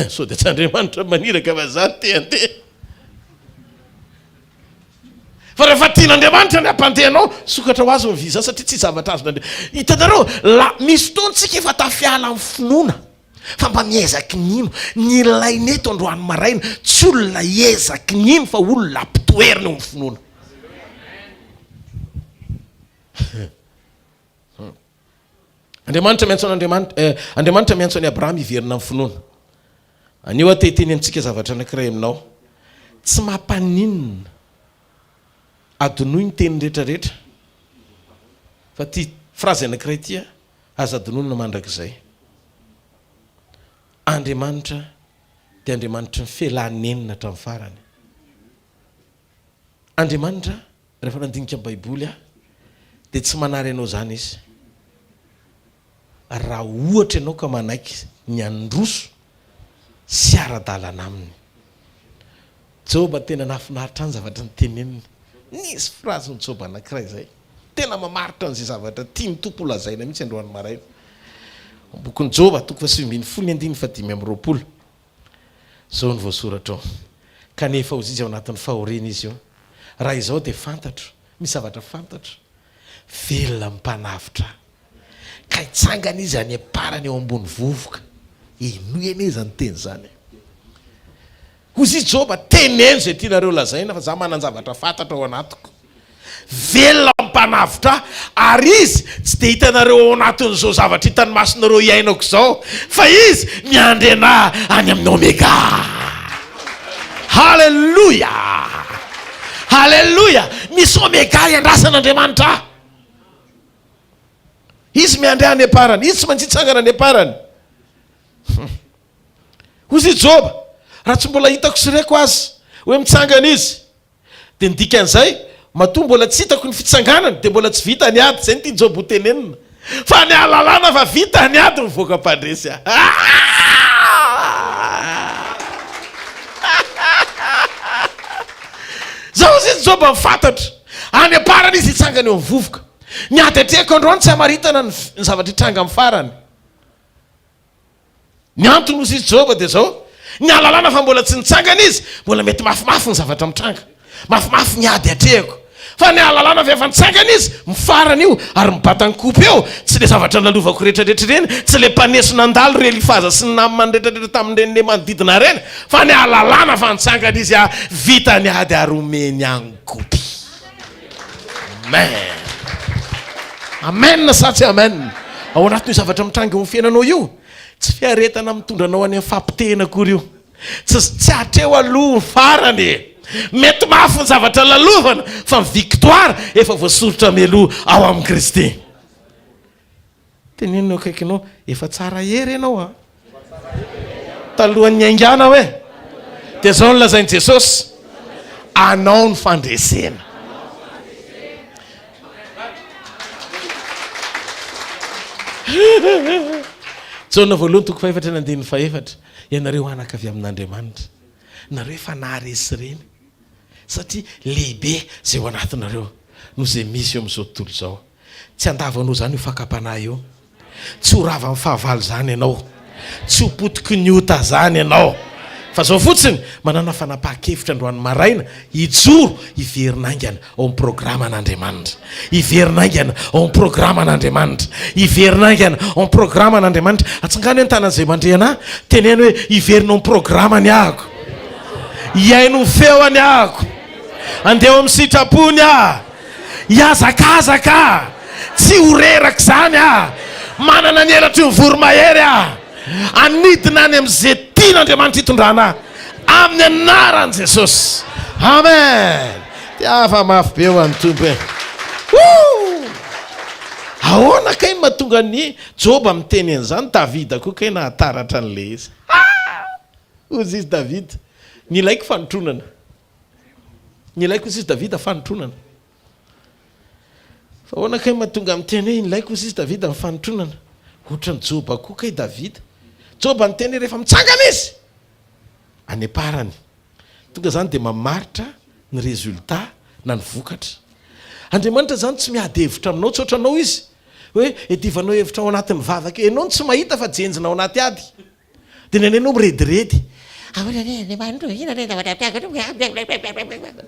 Sao dia tsy Andriamanitra maniraka fa za te handeha. Fa rehefa tian'Andriamanitra ny hampandeha anao, sokatra ho azy ny visa satria tsy zavatra azon'Andriamanitra. Hitanareo, la, misy fotoana tsika efa tafiala amin'ny finoana. Fa mba miezaky ny hino. Ny ilaina eto androany maraina, tsy olona hiezaky ny hino fa olona ampitoerina eo amin'ny finoana. Andriamanitra miantso an'Andriamanitra, eh, Andriamanitra miantso an'i Abrahama hiverina amin'ny finoana. Anio aho te hiteny amintsika zavatra anankiray aminao. Tsy mampaninona. Adinoy ny teny rehetra rehetra. Fa ity phrase anankiray ity a, aza adinoina mandrakizay. Andriamanitra dia Andriamanitry ny fialanenina hatramin'ny farany. Andriamanitra, rehefa nandinika Baiboly aho, dia tsy manary anao izany Izy. Raha ohatra ianao ka manaiky ny handroso sy hiara-dalana Aminy. Joba tena nahafinaritra ahy ny zavatra noteneniny. Nisy phrase-n'i Joba anankiray izay, tena mamaritra an'izay zavatra tian'ny Tompo holazaina mihitsy androany maraina. Ao amin'ny bokin'i Joba, toko fahasivy ambin'ny folo ny andininy fahadimy amby 20. Izao no voasoratra ao, Kanefa hozy izy ao anatin'ny fahoriana izy io. Raha izao dia fantatro, misy zavatra fantatro, velona ny Mpanavotra ahy. Ka hitsangana izy any am-parany eo ambony vovoka. Henoy anie izany teny izany e. Hozy izy Joba, teneno izay tianareo lazaina fa za manan-javatra fantatro ao anatiko. Velona ny Mpanavotra ahy, ary Izy tsy dia hitanareo ao anatin'izao zavatra hitan'ny masonareo iainako izao, fa Izy miandry anah any amin'ny Omega. Haleloia! Haleloia! Misy Omega iandrasan'Andriamanitra ahy. Izy miandry ahy any am-parany. Izy tsy maintsy hitsangana any am-parany. Hoy izy Joba, raha tsy mbola hitako sy reko aza hoe mitsangana izy, Dia ny dikan'izay, matoa mbola tsy hitako ny fitsanganany, dia mbola tsy vita ny ady. Izay no tian'i Joba ho tenenina. Fa ny ahalalana fa vita ny ady, mivoaka mpandresy aho. Izao hozy izy Joba mifantatra. Any am-parany izy hitsangana eo amin'ny vovoka. Ny ady atrehiko androany tsy hamaritana ny zavatra hitranga amin'ny farany. Ny antony hozy izy Joba dia izao, ny ahalalana fa mbola tsy nitsangana izy, mbola mety mafimafy ny zavatra mitranga, mafimafy ny ady atrehiko. Fa ny ahalalana fa efa nitsangana izy, mifarana io, ary mibata ny kopy eo, tsy ilay zavatra nalovako rehetrarehetra ireny, tsy ilay mpaneso nandalo ry Elifaza sy ny namany rehetrarehetra tamin'ireny le manodidina ireny, fa ny ahalalana fa nitsangana izy, vita ny ady ary omeny ahy ny kopy. Amen. Amen sa tsy amen? Ao anatin'io zavatra mitranga eo amin'ny fiainanao io, tsy fiaretana mitondra anao any amin'ny fahapotehina akory io. Tsy tsy hatreo aloha ny farany e. Mety mafy ny zavatra lalovana fa ny victoire efa voasoritra mialoha ao amin'i Kristy. Teneno eo akaikinao, efa tsara hery ianao an! Talohan'ny niaingàna hoe? Dia izao no lazain'i Jesosy, Anao ny fandresena. Jaona voalohany toko fahefatra ny andininy fahefatra, Ianareo anaka avy amin'Andriamanitra, nareo efa naharesy ireny, satria lehibe izay ao anatinareo noho izay misy eo amin'izao tontolo izao. Tsy handavanao izany io fakam-panahy io. Tsy ho ravan'ny fahavalo izany ianao. Tsy ho potiky ny ota izany ianao. Fa izao fotsiny, manana fanapahan-kevitra androany maraina, hijoro, hiverina haingana ao amin'ny programan'Andriamanitra. Hiverina haingana ao amin'ny programan'Andriamanitra. Hiverina haingana ao amin'ny programan'Andriamanitra. Atsangano hoe ny tanan'izay mandre anà. Teneno hoe, hiverina ao amin'ny programany ahako. Hihaino ny feony ahako. Handeha ao amin'ny sitrapony aho. Hihazakazaka aho, tsy ho reraka izany aho. Manana ny elatry ny voromahery aho. Hanidina any amin'izay tian'Andriamanitra hitondrana ahy. Amin'ny anaran'i Jesosy. Amen. Tiava mafy be ho an'ny Tompo e. Woo! Ahoana kay no mahatonga an'i Joba miteny an'izany? Davida koa kay nahataratra an'ilay izy. Ha! Hoy izy Davida, ny ilaiko fanotronana. Nilaiko hoy izy Davida fanotronana. Fa ahoana kay mahatonga miteny hoe nilaiko hoy izy Davida ny fanotronana? Ohatran'i Joba koa kay Davida. Joba niteny hoe rehefa mitsangana izy any am-parany. Tonga izany dia mamaritra ny résultat na ny vokatra. Andriamanitra izany tsy miady hevitra aminao, tsy ohatranao izy hoe iadivanao hevitra ao anatin'ny vavaka. Ianao no tsy mahita fa jenjina ao anaty ady. Dia ny anay mirediredy. Ahoana re Andriamanitra ô, inona re zavatra ampiako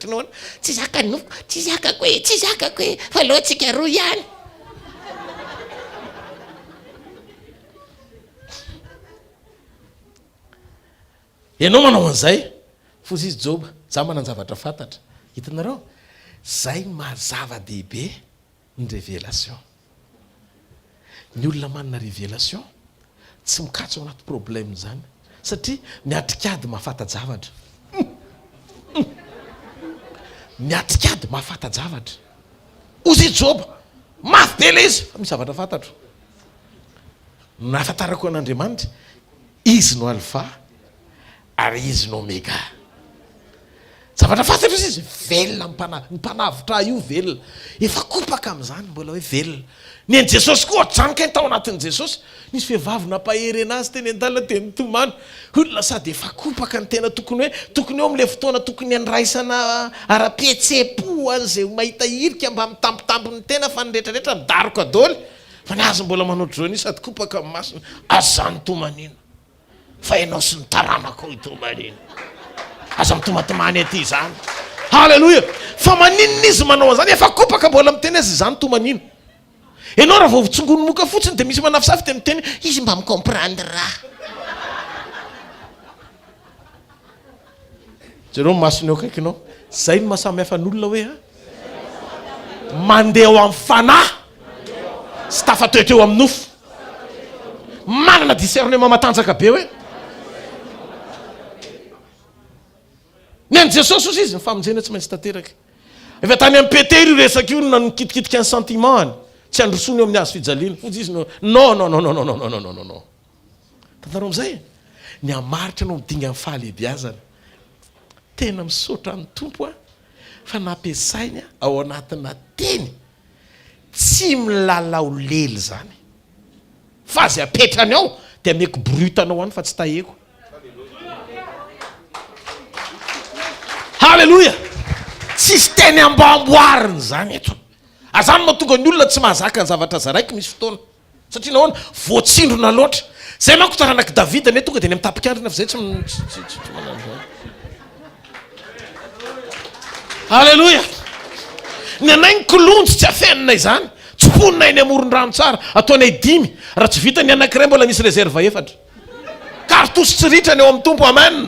anao? Tsy zakan'ny nofoko, tsy zakako e, tsy zakako e, fa aleo antsika roa ihany. Ianao manao an'izay. Foza izy Joba, za manan-javatra fantatra. Hitanareo? Zay ny maha zava-dehibe ny révélation. Ny olona manana révélation tsy mikatso ao anaty problème izany satria miatrik'ady mahafanta-javatra. Miatrik'ady mahafanta-javatra. Hozy i Joba, mafy be ilay izy fa misy zavatra fantatro. Nahafantarako an'Andriamanitra, Izy no Alfa ary Izy no Omega. Zavatra fantatro izy, izy velona ny mpana, ny mpanavotra ahy io velona. Efa kopaka amin'izany mbola hoe velona. Ny an'i Jesosy koa ohatr'izany kay tao anatin'i Jesosy. Nisy vehivavy nampahery anazy teny an-dalana dia nitomany. Olona sady efa kopaka ny tena tokony hoe tokony eo amin'ilay fotoana tokony handraisana ara-pihetseham-po an'izay mahita hirika mba mitambitamby ny tena fa ny rehetrarehetra midaroka daholo. Fa ny azy mbola manao ohatr'izao anie sady kopaka ny masony. Aza nitomaniana. Fa ianao sy ny taranakao hitomaniana. Aza mitomatomany aty izany. Haleloia! Fa maninona izy manao an'izany? Efa kopaka mbola miteny aza izany tomaniana. Ianao raha vao tsongono moka fotsiny dia misy manafosafo dia miteny izy mba mi-comprendre ahy. Jereo ny masony eo akaikinao. Zay no mahasamy hafa ny olona hoe a. Mandeha ao amin'ny fanahy sy tafatoetra eo amin'ny nofo. Manana discernement matanjaka be hoe. Ny an'i Jesosy ozy izy, ny famonjena tsy maintsy tanteraka. Efa tany amin'i Petera io resaka io no nanikitikitika ny sentiment-ny, tsy handrosoany eo amin'ny hazo fijaliana. Hozy izy no, non, non, non, non, non, non, non, non, non, non. Tantarao amin'izay e! Ny hamaritra anao amin'ny dingan'ny fahalehibiazana. Tena misaotra ny Tompo aho fa nampiasainy ao anatina teny tsy milalao lela izany. Fa izay apetrany ao dia ameko brut anao any fa tsy taheko. Haleloia! Tsisy teny amboamboarina izany eto. Ary izany no mahatonga ny olona tsy mahazaka ny zavatra zaraiko misy fotoana. Satria nahoana? Voatsindrona loatra. Izay manko taranak'i Davida anie tonga dia any amin'ny tapikandrina fa izay tsy tsy tsy manana an'izany. Aleloia! Ny anay ny kilonjy tsy afenina izany. Tsimponina eny amoron-drano tsara. Ataonay dimy. Raha tsy vita ny anankiray mbola misy réserve efatra. Cartouche tsy ritra ny ao amin'ny Tompo. Amen!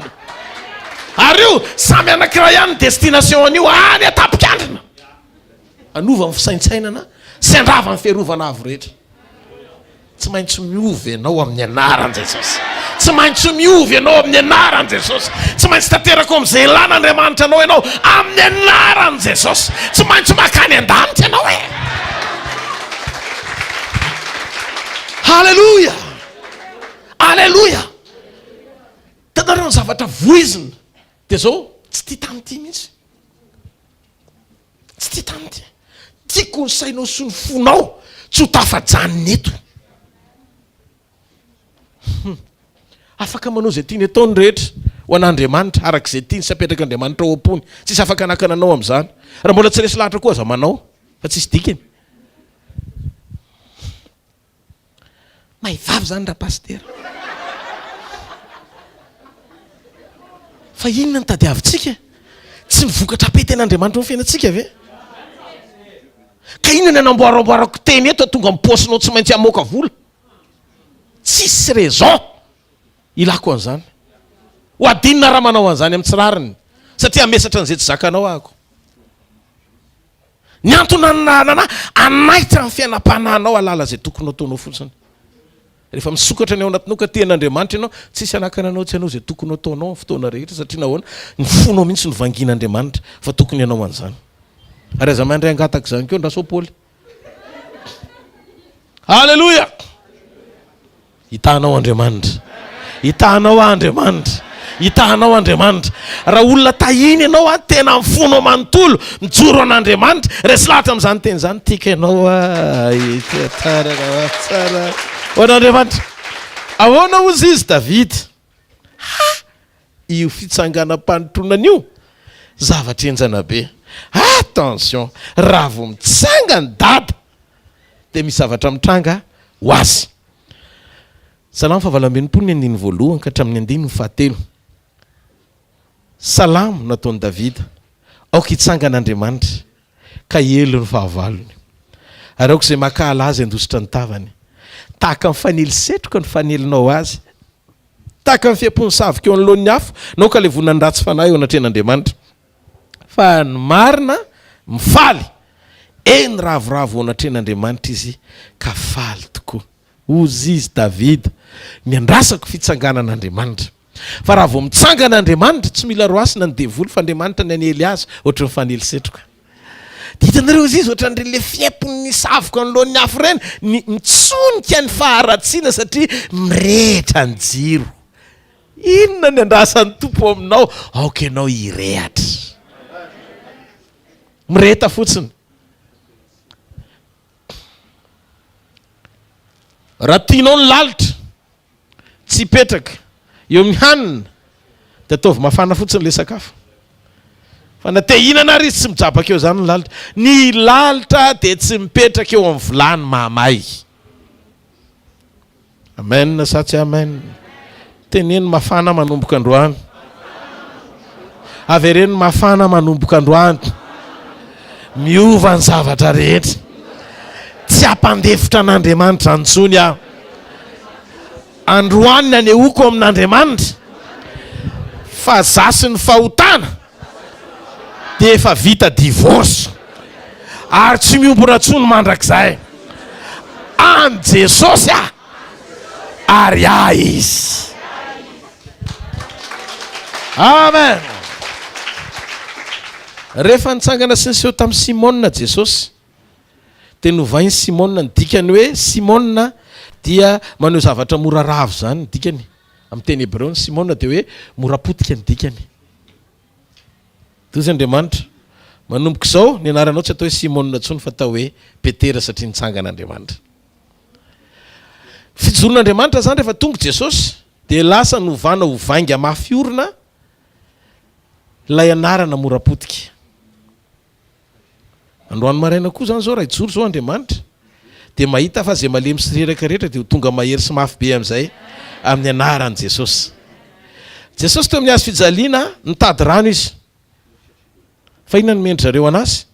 Ary io samy anankiray ihany ny destination an'io any an-tapikandrina. Hanova ny fisaintsainana sy handrava ny fiarovana avo rehetra. Tsy maintsy miova ianao amin'ny anaran'i Jesosy. Tsy maintsy miova ianao amin'ny anaran'i Jesosy. Tsy maintsy tanteraka ao amin'izay ilan'Andriamanitra anao ianao amin'ny anaran'i Jesosy. Tsy maintsy makany an-danitra ianao e. Haleloia! Aleloia! Hitanareo ny zavatra voizina dia izao, tsy tia tany ity mihitsy. Tsy tia tany ity. Tiako ny sainao sy ny fonao tsy ho tafajanona eto. Hum. Afaka manao izay tiany atao ny rehetra ho an'Andriamanitra, araka izay tiany sy apetrak'Andriamanitra ao am-pony. Tsisy afaka hanakana anao amin'izany. Raha mbola tsy resy lahatra koa aza manao fa tsisy dikany. Mahay vava zany rapasitera. Fa inona no tadiavintsika? Tsy ny vokatra apeten'Andriamanitra eo amin'ny fiainantsika ve? Ka inona ny anamboaramboarako teny eto tonga amin'ny paosinao tsy maintsy hamoaka vola? Tsisy raison ilako an'izany. Ho adinina raha manao an'izany amin'ny tsy rariny satria hamesatra an'izay tsy zakanao ahako. Ny antony nananana hanaitra ny fiainam-panahinao hahalala izay tokony ho ataonao fotsiny. Rehefa misokatra ny ao anatinao ka tia an'Andriamanitra ianao, tsisy hanakana anao tsy hanao izay tokony ho ataonao amin'ny fotoana rehetra satria nahoana? Ny fonao mihitsy no vangian'Andriamanitra fa tokony hanao an'izany. Ary aza mandray hangataka izany koa andraso Paoly. Aleloia! Hitahanao Andriamanitra. Hitahanao aho Andriamanitra. Hitahanao Andriamanitra. Raha olona tahiny ianao an, tena amin'ny fonao manontolo, mijoro an'Andriamanitra, resy lahatra amin'izany teny izany, tiako ianao ah, tsara, tsara ho an'Andriamanitra. Ahoana hozy izy Davida? Ha! Io fitsanganam-panotronana io, zavatra henjana be. Attention, raha vao mitsangana dada, dia misy zavatra mitranga ho azy. Salamo faha-68 ny andininy voalohany ka hatramin'ny andininy fahatelo. Salamo nataon'i Davida, Aoka hitsangana Andriamanitra, ka hiely ny fahavalony. Ary aoka izay mankahala azy handositra ny tavany. Tahaka ny fanely setroka ny fanelinao azy. Tahaka ny fiampon'ny savoka eo anoloan'ny afo, no aoka levonan'ny ratsy fanahy eo anatrehan'Andriamanitra. Fa ny marina mifaly, eny ravoravo eo anatrehan'Andriamanitra izy ka faly tokoa. Hozy izy Davida, Niandrasako fitsanganan'Andriamanitra. Fa raha vao mitsangana Andriamanitra, tsy mila roasina ny devoly fa Andriamanitra ny hanely azy ohatry ny fanely setroka. Dia hitanareo izy izy ohatran'ireny le fiempon'ny savoka anoloan'ny afo ireny, ny mitsonika ny faharatsiana satria mirehitra ny jiro. Inona ny andrasan'ny Tompo aminao? Aoka ianao hirehatra. Mireheta fotsiny. Raha tianao ny lalitra tsy hipetraka eo amin'ny hanina dia ataovy mafana fotsiny ilay sakafo. Fa na te hihinana ary izy tsy mijabaka eo izany ny lalitra. Ny lalitra dia tsy mipetraka eo amin'ny vilany mahamay. Amen sa tsy amen? Teneno mafana manomboka androany. Avereno mafana manomboka androany. Miova ny zavatra rehetra. Tsy hampandefitra an'Andriamanitra intsony aho. Androany ny anehoako amin'Andriamanitra fa za sy ny fahotana dia efa vita divorce ary tsy miombona intsony mandrakizay. An'i Jesosy aho ary ahy Izy. Amen. Rehefa nitsangana sy niseho tamin'i Simona Jesosy, dia novain'i Simona ny dikany hoe Simona dia maneho zavatra mora ravo izany ny dikany. Amin'ny teny hebreo ny Simona dia hoe mora potika ny dikany. Tohizo Andriamanitra. Manomboka izao, ny anaranao tsy atao hoe Simona intsony fa atao hoe Petera satria nitsangana Andriamanitra. Fijoron'Andriamanitra izany rehefa tonga Jesosy dia lasa novana ho vainga mafy orina ilay anarana mora potika. Androany maraina koa izany izao raha hijoro izao Andriamanitra dia mahita fa izay malemy sy reraka rehetra dia ho tonga mahery sy mafy be amin'izay amin'ny anaran'i Jesosy. Jesosy teo amin'ny hazo fijaliana nitady rano izy. Fa inona no nomen-dry zareo an'azy?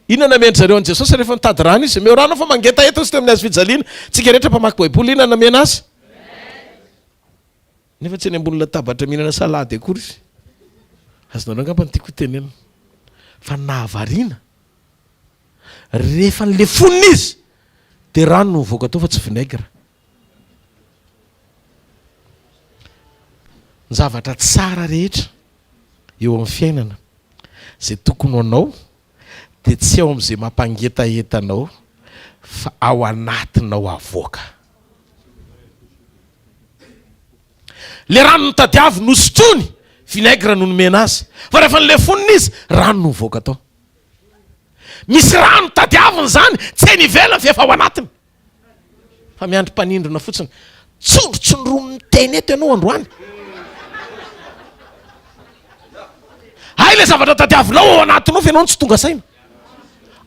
Inona no nomen-dry zareo an'i Jesosy rehefa nitady rano izy? Omeo rano aho fa mangetaheta izy teo amin'ny hazo fijaliana. Tsika rehetra mpamaky Baiboly inona no nomena azy? Nefa tsy eny ambony latabatra mihinana salady akory izy. Azonareo angamba ny tiako hotenenina. Fa ny nahavariana, rehefa nilefonina izy, dia rano no nivoaka tao fa tsy vinaigre. Ny zavatra tsara rehetra eo amin'ny fiainana, izay tokony ho anao, dia tsy ao amin'izay mampangetaheta anao, fa ao anatinao avoaka. Le rano notadiaviny nosotroiny, vinaigre no nomena azy. Fa rehefa nolefonina izy, rano no nivoaka tao. Misy rano tadiaviny izany, tsy eny ivelany fa efa ao anatiny. Fa miandry mpanindrona fotsiny. Tsondrotsondromin'ny teny eto ianao androany. Hay le zavatra tadiavinao ao anatinao fa ianao no tsy tonga saina.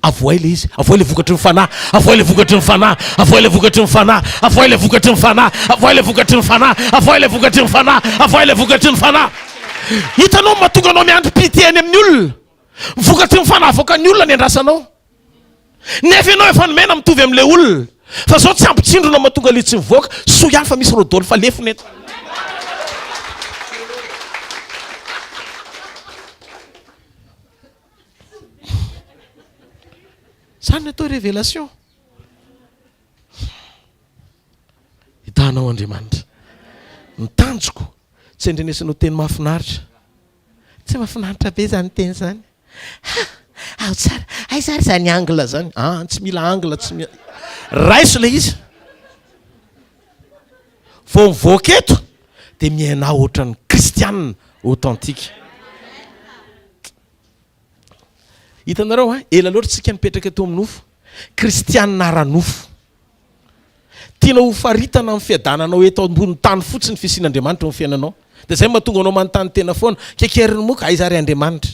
Avohay le izy, avohay le vokatry ny fanahy, avohay le vokatry ny fanahy, avohay le vokatry ny fanahy, avohay le vokatry ny fanahy, avohay le vokatry ny fanahy, avohay le vokatry ny fanahy, avohay le vokatry ny fanahy. Hitanao ny mahatonga anao miandry pitié any amin'ny olona? Ny vokatry ny fanahy avoakan'ny olona ny andrasanao. Nefa ianao efa nomena mitovy amin'ilay olona. Fa zao tsy ampy tsindrona mahatonga ilay tsy mivoaka. Soa ihany fa misy Rodolphe lefona eto. Zany ny atao révélation. Hitanao Andriamanitra. Ny tanjoko tsy andrenesanao teny mahafinaritra. Tsy mahafinaritra be zany teny zany. Ha! Ao tsara. Aiza ary zany angle zany? Ah, tsy mila angle, tsy mila. Raiso le izy. Vao mivoaka eto dia miainà ohatran'ny kristianina authentique. Hitanareo an, ela loatra tsika nipetraka teo amin'ny nofo. Kristianina ara-nofo. Tianao ho faritana amin'ny fiadananao eto ambony tany fotsiny ny fisian'Andriamanitra eo amin'ny fiainanao. Dia izay no mahatonga anao manontany tena foana, kekerin'ny moka, aiza ary Andriamanitra?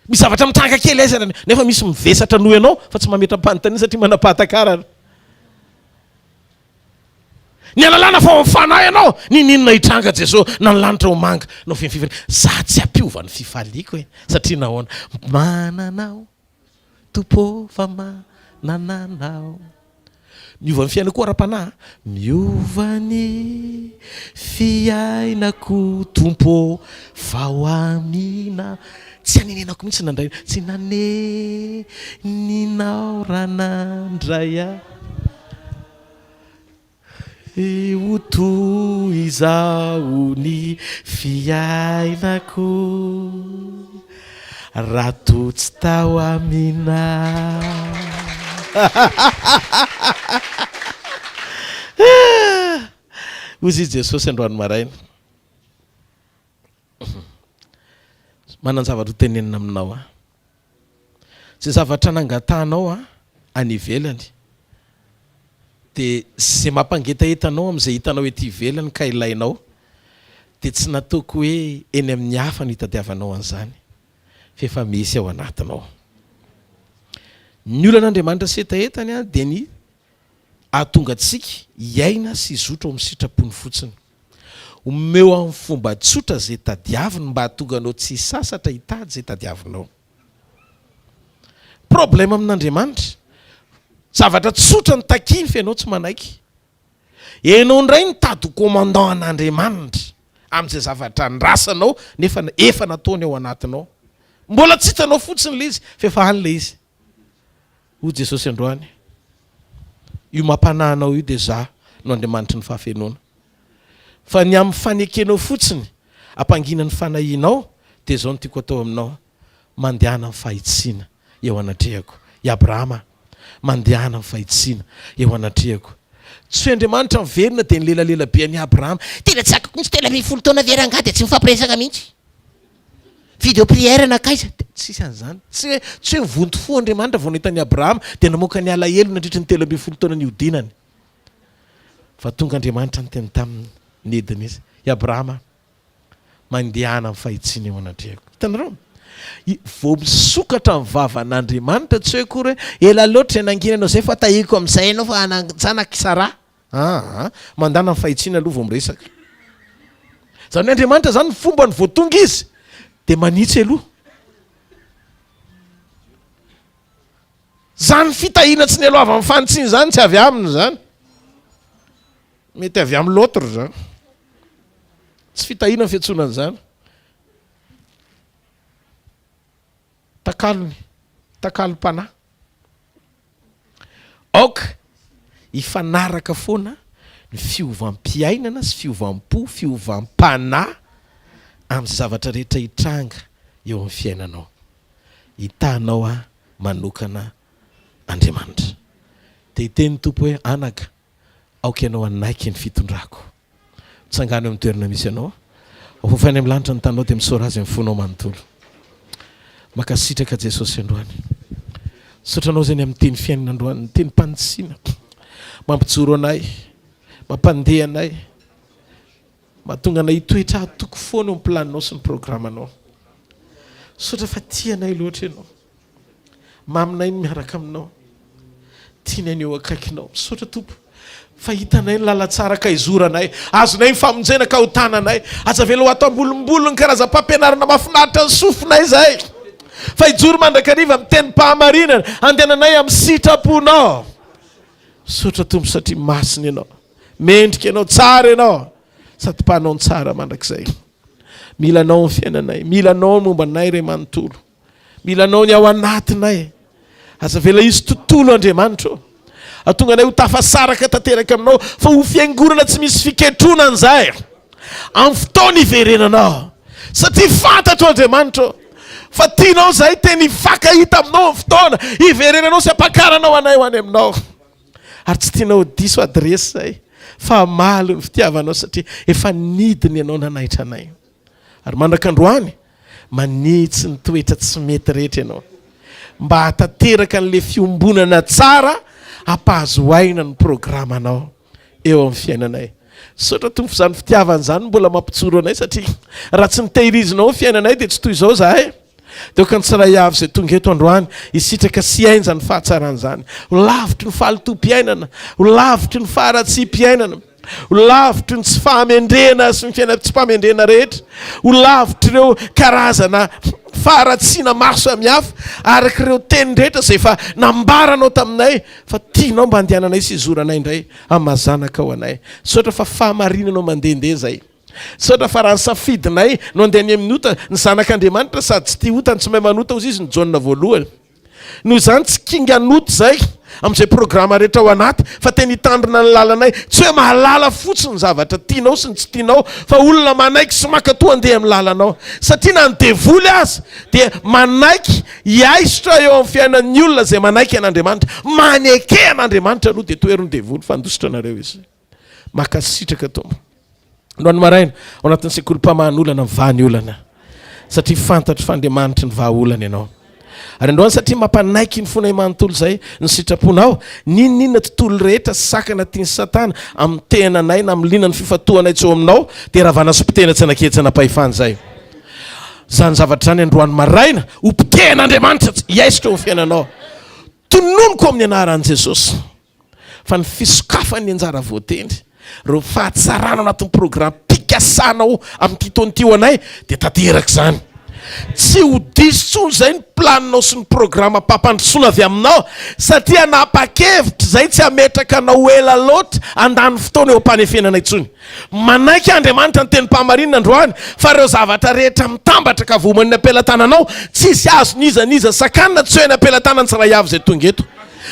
Misy zavatra mitranga kely aiza ary, nefa misy mivesatra noho ianao fa tsy mametra-panontaniana satria manam-pahatakarana. Ny alalana fa ao amin'ny fanahy ianao, niniana hitranga Jeso, na ny lanitra ho manga, na ho feno fifaliana. Za tsy hampiova ny fifaliako e, satria nahoana? Manana aho, Tompo ô, fa manana anao. Miova ny fiainako ara-panahy. Miova ny fiainako Tompo ô, vao amina. Tsy hanenenako mihitsy nandray, tsy naneninao raha nandray ahy. Ho toy izao ny fiainako raha toa tsy tao aminao. Hoy izy Jesosy androany maraina. Manan-javatra ho tenenina aminao aho. Izay zavatra nangatahanao aho any ivelany dia izay mampangetaheta anao amin'izay hitanao ety ivelany ka ilainao dia tsy nataoko hoe eny amin'ny hafa no hitadiavanao an'izany fa efa misy ao anatinao. Ny olan'Andriamanitra sy hetahetany dia ny hahatonga antsika hiaina sy hizotra ao amin'ny sitrapony fotsiny. Omeo amin'ny fomba tsotra izay tadiaviny mba hahatonga anao tsy hisasatra hitady izay tadiavinao. Problème amin'Andriamanitra. Zavatra tsotra no takiany fa ianao tsy manaiky. Ianao indray mitady ho commandant an'Andriamanitra amin'izay zavatra andrasanao nefa efa nataony ao anatinao. Mbola tsy hitanao fotsiny ilay izy fa efa any ilay izy. Hoy Jesosy androany, Io mampanahy anao io dia Izaho no Andriamanitry ny fahafenoana. Fa ny amin'ny fanekenao fotsiny hampangina ny fanahianao dia izao no tiako atao aminao, mandehana amin'ny fahitsiana eo anatrehako. I Abrahama, mandehana amin'ny fahitsiana eo anatrehako. Tsy hoe Andriamanitra miverina dia nilelalela be an'i Abrahama. Tena tsy zakako mihitsy, 13 taona ve rangahy dia tsy mifampiresaka mihitsy? Video prière nankaiza? Dia tsisy an'izany. Tsy hoe, tsy hoe nivonto fo Andriamanitra vao nahita an'i Abrahama dia namoaka ny alahelo nandritry ny 13 taona nihodinany. Fa tonga Andriamanitra niteny taminy, nidina izy, I Abrahama, mandehana amin'ny fahitsiana eo anatrehako. Hitanareo? I, vao misokatra ny vavan'Andriamanitra, tsy hoe akory hoe ela loatra izay nanginanao izay fa tahiko amin'izay ianao fa hanan-janaka i Saraha. Aa, mandana ny fahitsiana aloha vao miresaka. Izany hoe Andriamanitra izany ny fombany vao tonga izy dia manitsy aloha. Izany fitahiana tsy nialohavan'ny fanitsiana izany tsy avy aminy izany. Mety avy amin'ny l'autre izany. Tsy fitahiana ny fiantsoana an'izany. Takalony, takalom-panahy. Aoka hifanaraka foana ny fiovam-piainana sy fiovam-po, fiovam-panahy amin'izay zavatra rehetra hitranga eo amin'ny fiainanao. Hitanao aho manokana Andriamanitra. Dia hiteny ny Tompo hoe, Anaka, aoka ianao hanaiky ny fitondrako. Mitsangàna eo amin'ny toerana misy anao. Afoafy any amin'ny lanitra ny taninao dia misaora Azy amin'ny fonao manontolo. Mankasitraka Jesosy androany. Misaotra Anao izay ny amin'ny teny fiainana androany, ny tenim-panitsiana. Mampijoro anay, mampandeha anay, mahatonga anay hitoetra hatoky foana eo amin'ny planinao sy ny programanao. Misaotra fa tia anay loatra Ianao. Maminay ny miaraka aminao. Tianay ny eo akaikinao. Misaotra Tompo fa hitanay ny lalantsara ka hizoranay. Azonay ny famonjena ka ho tananay. Aza avela ho ato ambolimboly ny karazam-pampianarana mahafinaritra ny sofinay izahay. Fa hijoro mandrakariva amin'ny tenim-pahamarinana handehananay amin'ny sitraponao. Misaotra Tompo satria masina Ianao. Mendrika Ianao, tsara Ianao sady mpanao ny tsara mandrakizay. Mila Anao ny fiainanay. Mila Anao ny momba anay Ray manontolo. Mila Anao ny ao anatinay. Aza avela hisy tontolo Andriamanitra ô. Ahatonga anay ho tafasaraka tanteraka aminao fa ho fiangonana tsy misy fiketronana izahay amin'ny fotoana hiverenanao. Satria fantatro Andriamanitra ô fa tianao izahay teny hifankahita aminao amin'ny fotoana hiverenanao sy hampakaranao anay ho any aminao. Ary tsy tianao ho diso adiresy izahay fa hamaly ny fitiavanao satria efa nidina ianao nanaitra anay. Ary mandraka androany, manitsy ny toetra tsy mety rehetra ianao, mba hahatanteraka an'ilay fiombonana tsara hampahazo aina ny programanao eo amin'ny fiainanay. Misaotra Tompo f'izany fitiavana izany no mbola mampijoro anay satria raha tsy notehirizinao ny fiainanay dia tsy toy izao izahay. Dia aoka ny tsiray avy izay tonga eto androany hisitraka sy hiainja ny fahatsaran'izany. Ho lavitry ny fahalotoam-piainana, ho lavitry ny faharatsiam-piainana. Ho lavitry ny tsy fahamendrehana sy ny fiainana tsy fahamendrehana rehetra. Ho lavitr'ireo karazana. faharatsiana maro samihafa, araka ireo teny rehetra izay efa nambaranao taminay fa tianao mba handehananay sy hizoranay indray amin'ny maha zanakao anay. Misaotra fa fahamarinanao mandehandeha izay. Misaotra fa raha ny safidinay no handeha any amin'ny ota, ny zanak'Andriamanitra sady tsy tia ota no tsy mahay manota hozy izy ny Jaona voalohany. Noho izany tsy kingan'ota izay amin'izay programa rehetra ao anaty fa tena hitandrina ny lalanay. Tsy hoe mahalala fotsiny ny zavatra tianao sy ny tsy tianao fa olona manaiky sy mankatoa handeha amin'ny lalanao. Satria na ny devoly aza dia manaiky hiaisotra eo amin'ny fiainan'ny olona izay manaiky an'Andriamanitra. Maneke an'Andriamanitra aloha dia tohero ny devoly fa handositra anareo izy. Mankasitraka Tompo. Androany maraina, ao anatin'ny sekolim-pamahan'olana, mivaha ny olana. Satria fantatro fa Andriamanitry ny vahaolana Ianao. Ary androany satria mampanaiky ny fonay manontolo izay ny sitraponao, n'inon'inona tontolo rehetra sakana tian'i Satana amin'ny tenanay na amin'ny liana ny fifantohanay tsy eo aminao, dia ravana sy potehina tsy anaketsana-pahefana izay. Izany zavatra izany androany maraina, ho potehin'Andriamanitra tsy hiaisotra eo amin'ny fiainanao. Tononiko amin'ny anaran'i Jesosy. Fa ny fisokafan'ny anjara voatendry, ireo fahatsarana anatin'ny programam-pikasanao amin'ity taona ity ho anay dia tanteraka izany. Tsy ho diso intsony izay ny planinao sy ny programam-pampandrosoana avy aminao satria hanapa-kevitra izay tsy hametraka anao ho ela loatra handany fotoana eo am-panefenana intsony. Manaiky Andriamanitra ny tenim-pahamarinana androany fa ireo zavatra rehetra mitambatra ka voaoman'ny am-pelatananao, tsisy azon'iza n'iza sakanina tsy ho eny am-pelatanan'ny tsiray avy izay tonga eto.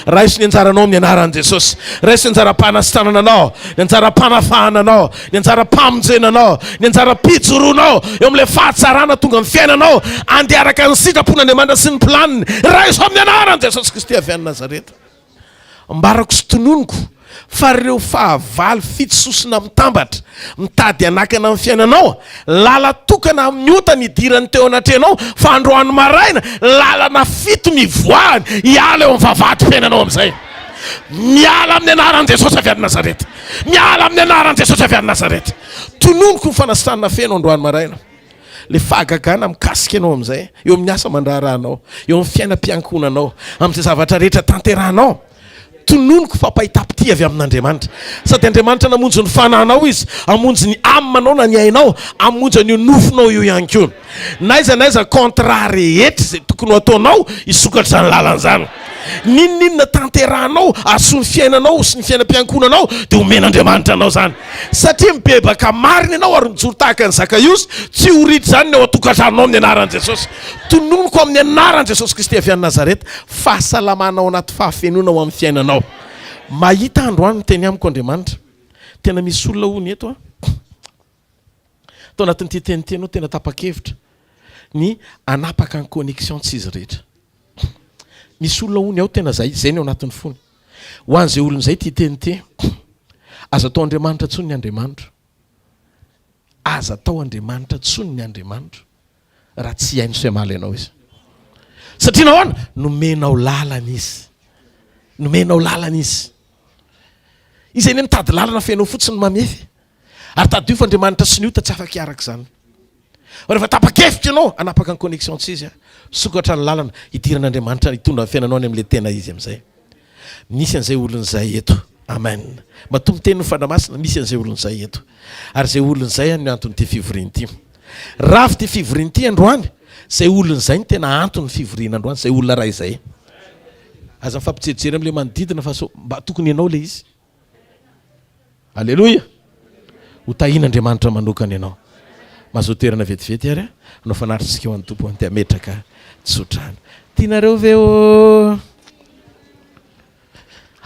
Raiso ny anjaranao amin'ny anaran'i Jesosy. Raiso ny anjaram-panasitranana anao, ny anjaram-panafahana anao, ny anjaram-pamonjena anao, ny anjaram-pijoroanao eo amin'ilay fahatsarana tonga amin'ny fiainanao. Andeha araka ny sitrapon'Andriamanitra sy ny planiny. Raiso amin'ny anaran'i Jesosy Kristy avy any Nazareta. Ambarako sy tononiko fa ireo fahavalo fitsosona mitambatra mitady hanakana ny fiainanao, lala-tokana amin'ny ota nidirany teo anatrehanao, fa androany maraina, lalana fito nivoahany hiala eo amin'ny vavahady-piainanao amin'izay. Miala amin'ny anaran'i Jesosy avy any Nazareta. Miala amin'ny anaran'i Jesosy avy any Nazareta. Tononiko ny fanasitranana feno androany maraina. Le fahagagana mikasika anao amin'izay, eo amin'ny asa aman-draharahanao, eo amin'ny fiainam-piankohonanao, amin'izay zavatra rehetra tanterahanao. Tononiko fa mpahitam-pitia avy amin'Andriamanitra. Sady Andriamanitra namonjy ny fanahinao Izy, hamonjy ny âme-nao na ny ainao, hamonjy an'io nofonao io ihany koa. N'aiza n'aiza contrat rehetra izay tokony ho ataonao, hisokatra izany lalana izany. N'inon'inona tanterahanao, hahasoa ny fiainanao sy ny fiainam-piankohonanao, dia omen'Andriamanitra anao izany. Satria mibebaka marina ianao ary mijoro tahaka an'i Zakaiosy, tsy ho ritra izany ny ao an-tokantranonao amin'ny anaran'i Jesosy. Tononiko amin'ny anaran'i Jesosy Kristy avy any Nazareta, fahasalamana ao anaty fahafenoana ho amin'ny fiainanao. Mahita androany miteny amiko Andriamanitra. Tena misy olona hono eto an. Tao anatin'ity teny ity ianao tena tapa-kevitra ny hanapaka ny connexion tsy izy rehetra. Misy olona hono ao tena zay, zay ny ao anatin'ny fony. Ho an'izay olona izay ity teny ity, aza atao Andriamanitra intsony ny Andriamanitro. Aza atao Andriamanitra intsony ny Andriamanitro raha tsy hihaino sy hamaly anao izy. Satria nahoana? Nomenao lalana izy. Nomenao lalana izy. Izy anie mitady lalana fa ianao fotsiny mamefy. Ary tadidio fa Andriamanitra sy ny ota tsy afaka hiaraka izany. Fa rehefa tapa-kevitra ianao hanapaka ny connexion tsy izy, sokatra ny lalana hidiran'Andriamanitra hitondra ny fiainanao any amin'ilay tena izy amin'izay. Misy an'izay olona izay eto. Amen. Matoa miteny ny Fanahy Masina, misy an'izay olona izay eto. Ary izay olona izay no anton'ity fivoriana ity. Ravo ity fivoriana ity androany, izay olona izay no tena anton'ny fivoriana androany, izay olona iray izay. Aza mifampijerijery amin'ilay manodidina fa sao mba tokony ianao ilay izy. Aleloia! Ho tahian'Andriamanitra manokana ianao. Mazoa toerana vetivety ary hanao fanatitsika ho an'ny Tompo anty hametraka tsodrano. Tianareo ve ô?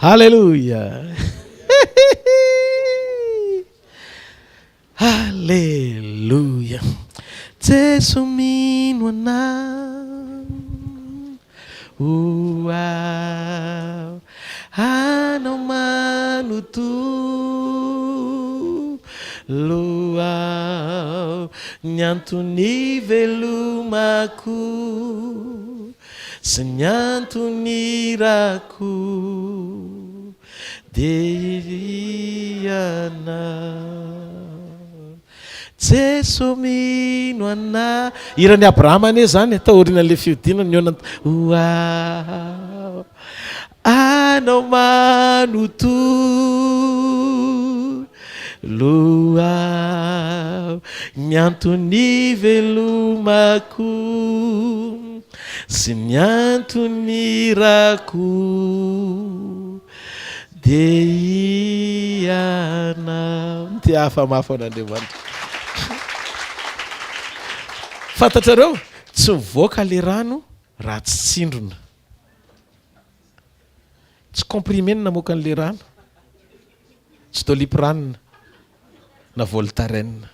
Aleloia! Aleloia! Jeso mino anah Ho aho Anao manontolo aho Ny antony ivelomako Sy ny antony irako Dia ianao Jeso mino anah. Hiran'i Abrahama anie izany e, taorianan'ilay fihodinana nihaona ho aho anao manontolo aho. Ny antony ivelomako sy ny antony irako dia Ianao. Mitehafa mafy ho an'Andriamanitra. Fantatrareo, tsy mivoaka le rano raha tsy tsindrona. Tsy comprimé no namoaka an'le rano. Tsy doliprane na voltaren.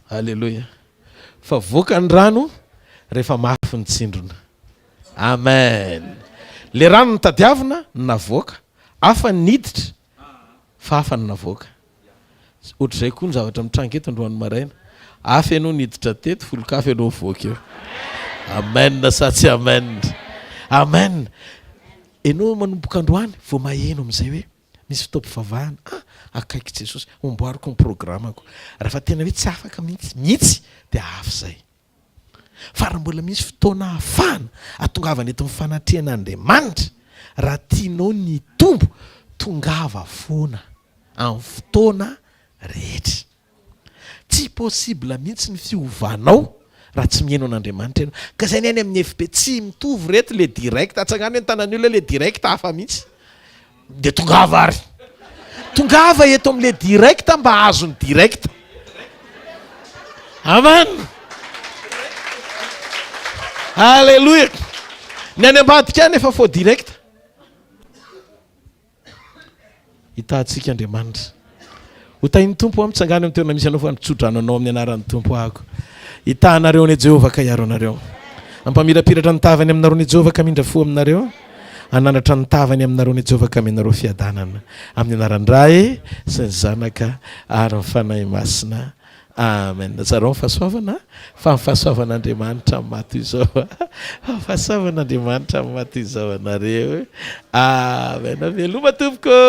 Aleloia. Fa voaka ny rano rehefa mafy ny tsindrona. Amen. Le rano notadiavina no navoaka. Hafa ny niditra fa hafa ny navoaka. Ohatr'izay koa ny zavatra mitranga eto androany maraina. Hafa ianao niditra teto, volon-kafa ianao mivoaka eo. Amen sa tsy amen? Amen. Ianao manomboka androany vao maheno amin'izay hoe misy fotoam-pivavahana, ah, akaiky Jesosy, omboariko ny programako. Raha fa tena hoe tsy afaka mihitsy, mihitsy dia hafa izay. Fa raha mbola misy fotoana ahafahana atongavana eto amin'ny fanatrehan'Andriamanitra, raha tianao ny hitombo, tongava foana amin'ny fotoana rehetra. Tsy possible mihitsy ny fiovanao raha tsy mihaino an'Andriamanitra ianao. Ka izay ny any amin'ny FB, tsy mitovy reto le direct, atsangano ny tanan'ny olona le direct hafa mihitsy. Dia tongava ary. Tongava eto amin'ilay direct mba hahazo ny direct. Amen. Alléluia. Ny any ambadika any efa faux direct. Hitahantsika Andriamanitra. Ho tahin'ny Tompo aho mitsangana eo amin'ny toerana misy anao fa mitsodrano anao amin'ny anaran'ny Tompo ahako. Hitaha anareo anie Jehovah ka hiaro anareo. Hampamirapiratra ny tavany aminareo anie Jehovah ka hamindra fo aminareo. Hanandratra ny tavany aminareo anie Jehovah ka hamenareo fiadanana. Amin'ny anaran'ny Ray sy ny Zanaka ary ny Fanahy Masina. Amen. Zarao ny fahasoavana fa ny fahasoavan'Andriamanitra amin'ny maha toy izao. Fa ny fahasoavan'Andriamanitra amin'ny maha toy izao anareo. Amen. Veloma tompoko.